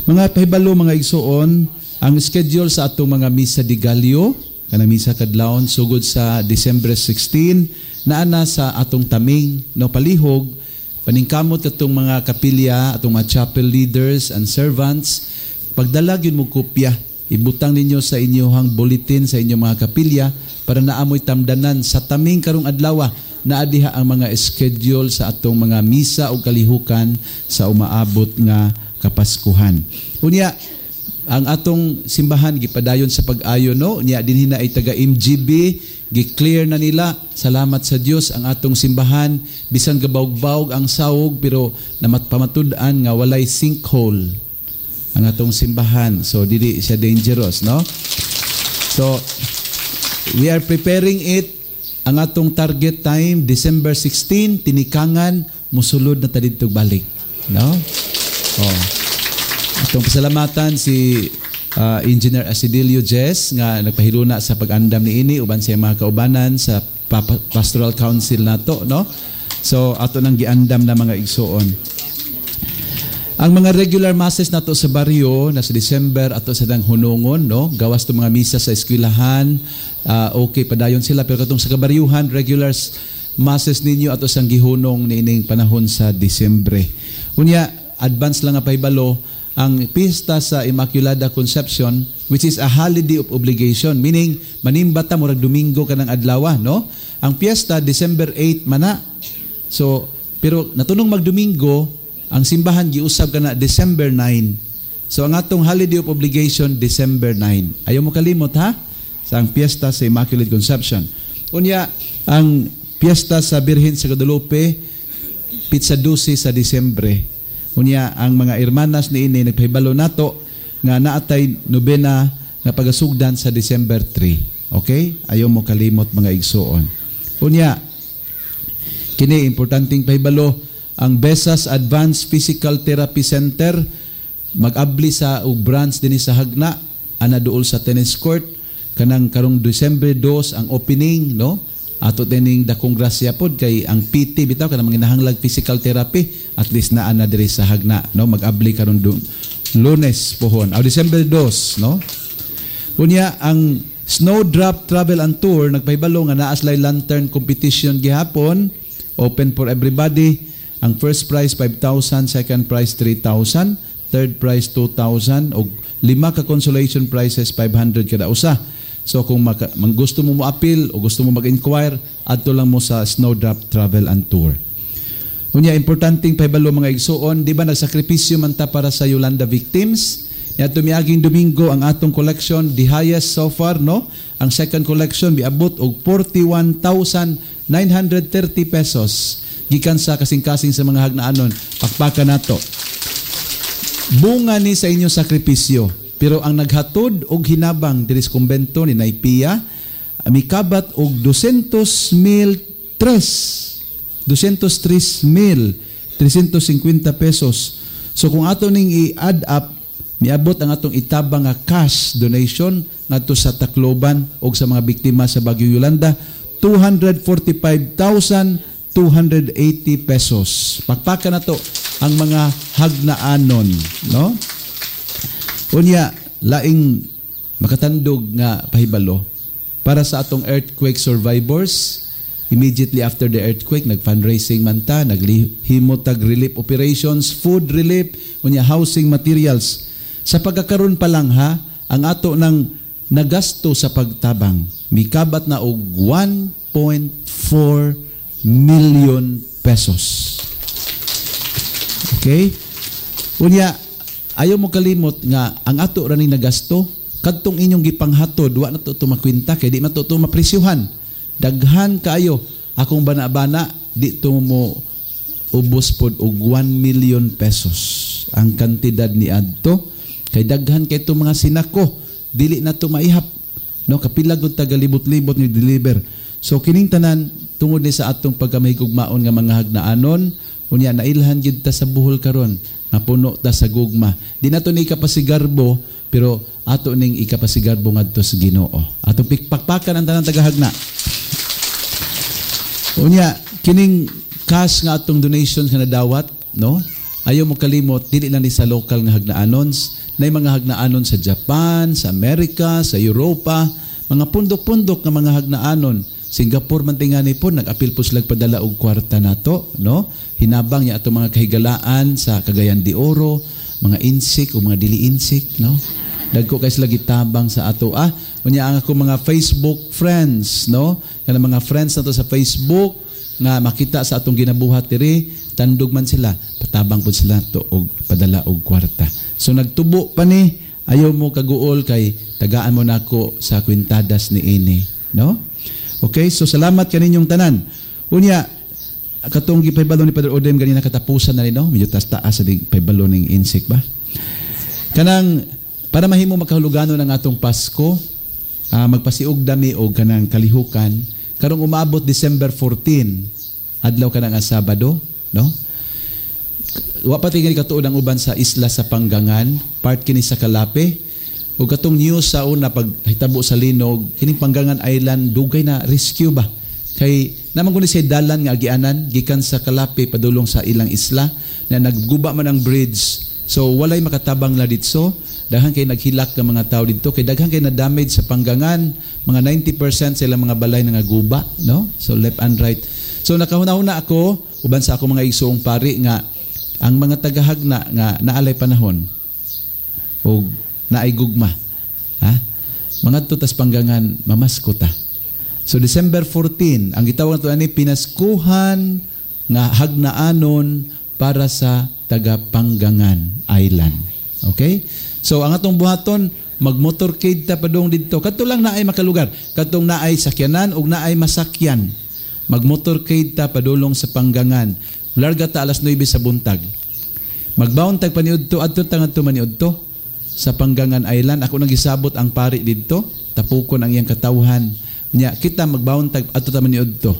Mga pahibalo, mga igsuon, ang schedule sa atong mga misa di Gallo, kanang misa kadlawon sugod sa December 16, naa na sa atong taming, no, palihog paningkamot katong mga kapilya, atong mga chapel leaders and servants, pagdala gyud mo kopya, ibutang ninyo sa inyohang bulletin sa inyong mga kapilya para naamoy tamdanan sa taming karong adlaw naa diha ang mga schedule sa atong mga misa o kalihukan sa umaabot nga Kapaskuhan. Unya, ang atong simbahan gipadayon sa pag-ayo, no? Unya dinhi na ay taga MGB, gi-clear na nila. Salamat sa Dios ang atong simbahan bisan gabawg-bawg ang sawog pero namatpamatud-an nga walay sinkhole ang atong simbahan. So dili siya dangerous, no? So we are preparing it. Ang atong target time December 16, tinikangan musulod na ta didto balik, no? Oh. Atong pasalamatan si Engineer Asidilio Jess nga nagpahiluna sa pag-andam niini uban sa mga kaubanan sa Pastoral Council nato, no? So ato nang giandam na, mga igsuon. Ang mga regular masses nato sa baryo na sa December, ato sa dang hunungon, no? Gawas to mga misa sa eskwelahan, okay, padayon sila, pero katong sa kabaryuhan, regular masses ninyo ato sang gihunong niining panahon sa Disyembre. Unya, advance lang nga pahibalo, ang pista sa Immaculada Conception, which is a holiday of obligation, meaning manimba ta murag Domingo kanang adlaw, no? Ang piyesta December 8 mana. So pero natunong magdomingo, ang simbahan giusab kana December 9. So ang atong holiday of obligation, December 9. Ayaw mo kalimot ha sa ang piyesta sa Immaculate Conception. Unya, ang piyesta sa Birhen sa Guadalupe, petsa 12 sa Disyembre. Unya, ang mga hermanas niini nagpahibalo nato nga naatay nobena nga pagasugdan sa December 3. Okay? Ayaw mo kalimot, mga igsuon. Unya, kini importanteng pahibalo, ang Besas Advanced Physical Therapy Center mag-abli sa og branch dinhi sa Jagna, ana duol sa tennis court, kanang karong December 2 ang opening, no? Ato dining dakong grasya pod kay ang PT bitaw, kanang mga nahanglag physical therapy, at least naa na diri sa Jagna, no? Mag-abli karon Lunes pohon, aw December 2, no? Unya, ang Snowdrop Travel and Tour nagpahibalo nga naa sila'y lantern competition gihapon, open for everybody. Ang first prize 5,000, second prize 3,000, third prize 2,000 ug lima ka consolation prizes, 500 kada usa. So kung gusto mo mo-appeal o gusto mo mag-inquire, adto lang mo sa Snowdrop Travel and Tour. Unya, importanteng pahibalo, mga igsuon, di ba nagsakripisyo man ta para sa Yolanda victims? Niadto miaging Domingo, ang atong collection, the highest so far, no? Ang second collection miabot og 41,930 pesos gikan sa kasing-kasing sa mga hagnaanon. Pakpakan nato. Bunga ni sa inyong sakripisyo. Pero ang naghatod og hinabang diri sa kumbento ni Naipia, mikabat og 200 mil tres. 203,350 pesos. So kung ato ning i-add up, miabot ang atong itabang nga cash donation ngadto sa Tacloban og sa mga biktima sa Bagyo Yolanda, 245,280 pesos. Pakpakan nato ang mga hagnaanon, no? Unya, laing makatandog nga pahibalo para sa atong earthquake survivors. Immediately after the earthquake, nag-fundraising man ta, naglihimo tag relief operations, food relief, unya housing materials. Sa pagkakaroon pa lang ha, ang ato ng nagasto sa pagtabang, mikabat na og 1.4 million pesos. Okay? Unya, ayaw mo kalimot nga ang ato ra ning nagasto, kadtong inyong gipanghatod, wa na to makwenta kay di man to mapresyuhan. Daghan kaayo. Akong bana-bana, di to mo ubos pod og 1 million pesos ang kantidad ni adto kay daghan kay to mga sinako, dili na to maihap, no? Kapila gud tagalibot-libot ni deliver. So kining tanan tungod ni sa atong pagkamahigugmaon nga mga hagnaanon. Unya, nailhan gid ta sa Bohol karon nga puno ta sa gugma. Di nato ni ikapasigarbo, pero ato ning ikapasigarbo ngadto sa Ginoo. Atong pikpakpakan ang tanang tagahagna. Unya, kining cash nga atong donations nga nadawat, no? Ayaw mo kalimot, dili lang ni sa local nga hagnaanons, na mga hagnaanon sa Japan, sa Amerika, sa Europa, mga pundok-pundok nga mga hagnaanon. Singapore man tingani po, nag-apil po sila padala og kwarta nato, no? Hinabang niya atong mga kahigalaan sa Cagayan de Oro, mga insik o mga dili insik, no? Dagko kay sila gitabang sa ato. Ah, unya ang ako mga Facebook friends, no? Kana mga friends nato sa Facebook nga makita sa atong ginabuhat diri, tandog man sila, patabang pud sila to og padala og kwarta. So nagtubo pa ni, ayaw mo kaguol kay tagaan mo nako sa kwintadas ni ini, no? Okay, so salamat kaninyong tanan. Unya, katong gipahibalo ni Padre Odem ganina, katapusan na ni, no? Medyo taas-taas sa pahibalo ning insik ba? Kanang para mahimo makahulugano ng atong Pasko, magpasiug dami og kanang kalihukan karong umaabot December 14, adlaw kanang nga Sabado, no? Wa pa tingali katuod ang uban sa isla sa Panggangan, part kini sa Calape. Ug katong news sa una pag hitabo sa linog, kining Panggangan Island dugay na rescue ba. Kay naman kuno siya dalan nga agianan gikan sa Calape padulong sa ilang isla na nagguba man ang bridge. So walay makatabang la ditso. Daghan kay naghilak ng mga tao didto, kay daghan kay na-damage sa Panggangan, mga 90% sa ilang mga balay na guba, no? So left and right. So nakahuna-huna ako uban sa ako mga igsuong pari nga ang mga tagahagna nga naalay panahon og naay gugma, ha? Mangadto tas Panggangan, mamasko ta. So December 14, ang gitawag nato ani pinaskuhan nga hagnaanon para sa taga Panggangan Island. Okay? So ang atong buhaton, magmotorcade ta padung didto. Kadto lang naay makalugar, kadtong naay sakyanan ug naay masakyan. Magmotorcade ta padulong sa Panggangan. Larga ta alas 9 sa buntag. Magbaon tag paniudto adto ta ngadto maniudto sa Panggangan Island. Ako nang gisabot ang pari didto, tapukon ang iyang katawhan. Unya kita magbaon tag adto ta maniudto.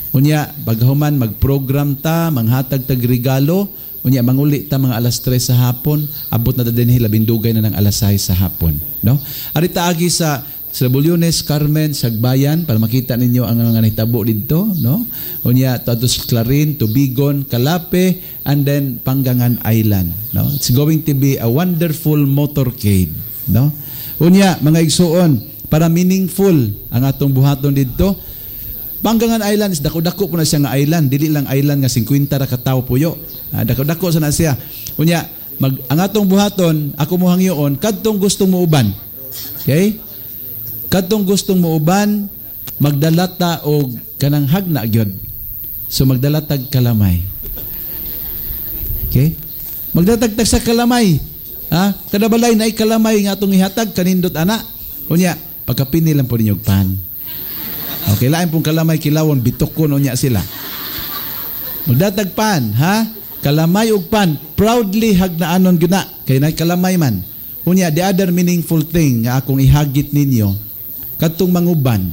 Unya paghuman magprogram ta, manghatag tag regalo. Unya manguli ta mga alas 3 sa hapon, abot na ta dinhi labindugay na ng alas 6 sa hapon, no? Ari ta agi sa Bulyones, Carmen, Sagbayan para makita ninyo ang mga nahitabo didto, no? Unya adto sa Clarin, Tubigon, Calape, and then Panggangan Island, no? It's going to be a wonderful motorcade, no? Unya mga igsuon, para meaningful ang atong buhaton didto. Panggangan Island is dako-dako po na siya nga island, dili lang island nga 50 ra ka tawo puyo. Dako-dako sa na siya. Unya, ang atong buhaton, ako mo hangyoon, kadtong gustong muuban. Okay? Kadtong gustong muuban, magdala ta og kanang hagna gyud. So magdala tag kalamay. Okay? Magdala tag sa kalamay. Ha? Kada balay naay kalamay nga atong ihatag kanindot ana. Unya, pagkapini lang po ninyo og pan. Okay, lain pong kalamay kilawon, bitokon unya sila. Magdatag pan, ha? Kalamay ug pan, proudly hagnaanon gyud na kay nay kalamay man. Unya, the other meaningful thing nga akong ihagit ninyo, kadtong manguban,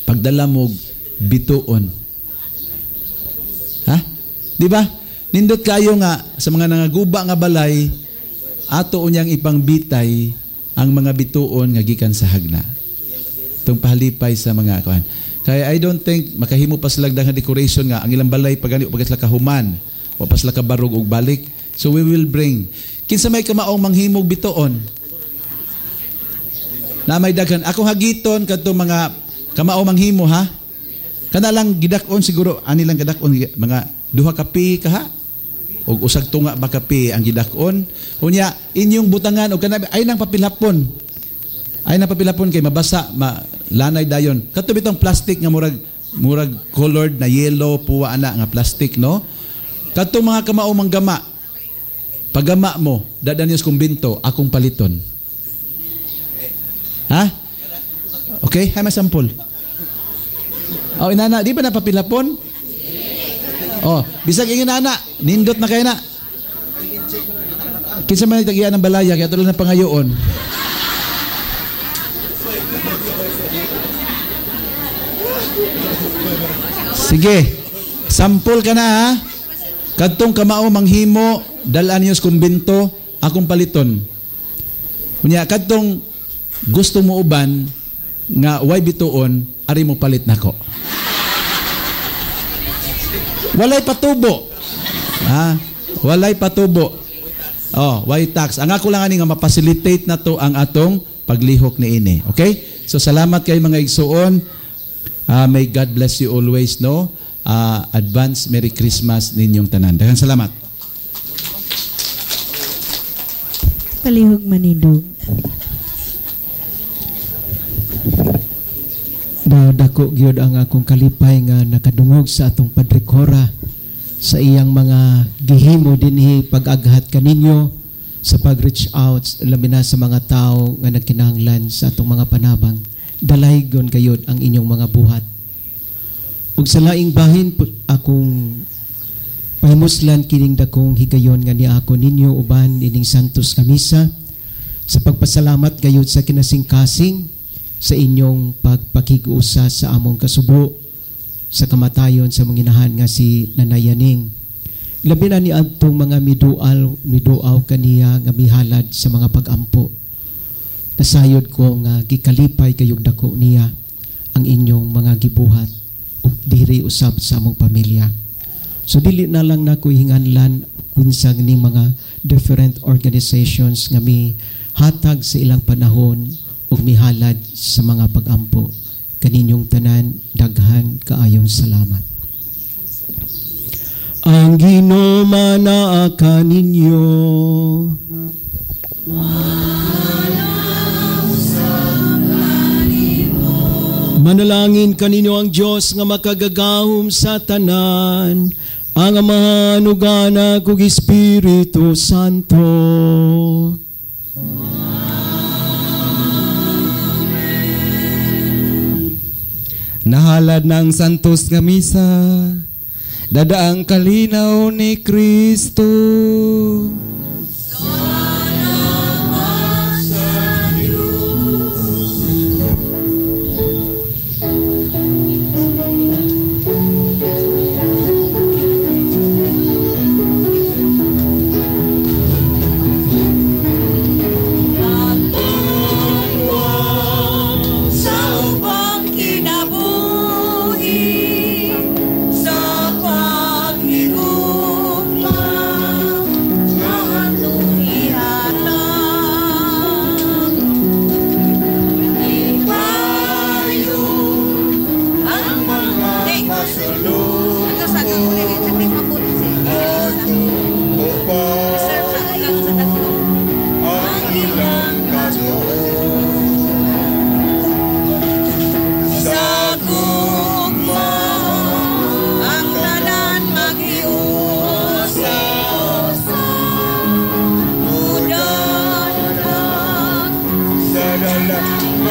pagdala mo bituon. Ha? Di ba? Nindot kayo nga sa mga nangaguba nga balay, ato unyang ipangbitay ang mga bituon nga gikan sa hagna. Itong pahalipay sa mga kuan. Kaya I don't think makahimo pa sila daghang decoration nga ang ilang balay pag pag sila kahuman o pa sila kabarog og balik. So we will bring kinsa may kamaong manghimog bituon. Na may daghan akong hagiton kadtong mga kamao manghimo, ha. Kana lang gidak-on siguro ani lang gidak-on mga duha ka pi kaha og usag tunga ba ka pi ang gidak-on. Unya inyong butangan og kana ay nang papilhapon. Ay napapilapon kay mabasa, lanay dayon. Kato bitong plastic nga murag colored na yellow puwa ana nga plastic, no? Kadtong mga kamao manggama. Pagama mo, dadan niyo sa kumbinto, akong paliton. Ha? Okay, hay masampol. Oh, inana, di ba napapilapon? Oh, bisag ingon ana, nindot na kay na. Kinsa man tagian ng balaya kay atulo na pangayoon. Sige, sampol ka na, ha? Kadtong kamao manghimo, dalaan niyo sa kumbinto, akong paliton. Unya, kadtong gusto mo uban, nga way bituon, ari mo palit nako. Walay patubo. Ha? Walay patubo. Oh, way tax. Ang ako lang ani nga mapacilitate na to ang atong paglihok ni ini. Okay? So salamat kay mga igsuon. May God bless you always, no? Advance Merry Christmas ninyong tanan. Daghang salamat. Palihog manindog. Daw dako gyud ang akong kalipay nga nakadungog sa atong Padre Cora sa iyang mga gihimo dinhi pag-aghat kaninyo sa pag-reach out labi na sa mga tao nga nagkinahanglan sa atong mga panabang. Dalaygon kayod ang inyong mga buhat. Ug sa laing bahin akong pahimuslan kining dakong higayon nga niako ninyo uban ining Santos Kamisa sa pagpasalamat gayud sa kinasingkasing sa inyong pagpakig-usa sa among kasubo sa kamatayon sa manginahan nga si Nanayaning. Labi na ni adtong mga miduaw kaniya nga mihalad sa mga pag-ampo. Nasayod ko nga gikalipay kayog dako niya ang inyong mga gibuhat ug diri usab sa among pamilya. So dili na lang nako hinganlan kunsa ni mga different organizations nga mi hatag sa ilang panahon ug mihalad sa mga pagampo. Kaninyong tanan, daghan kaayong salamat. Ang Ginoo manaa kaninyo. Manalangin kaninyo ang Dios nga makagagahom sa tanan, ang Amahan ug Anak ug Espiritu Santo. Nahalad ng santos nga misa, dadaang kalinaw ni Kristo.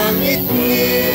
Mangitngit.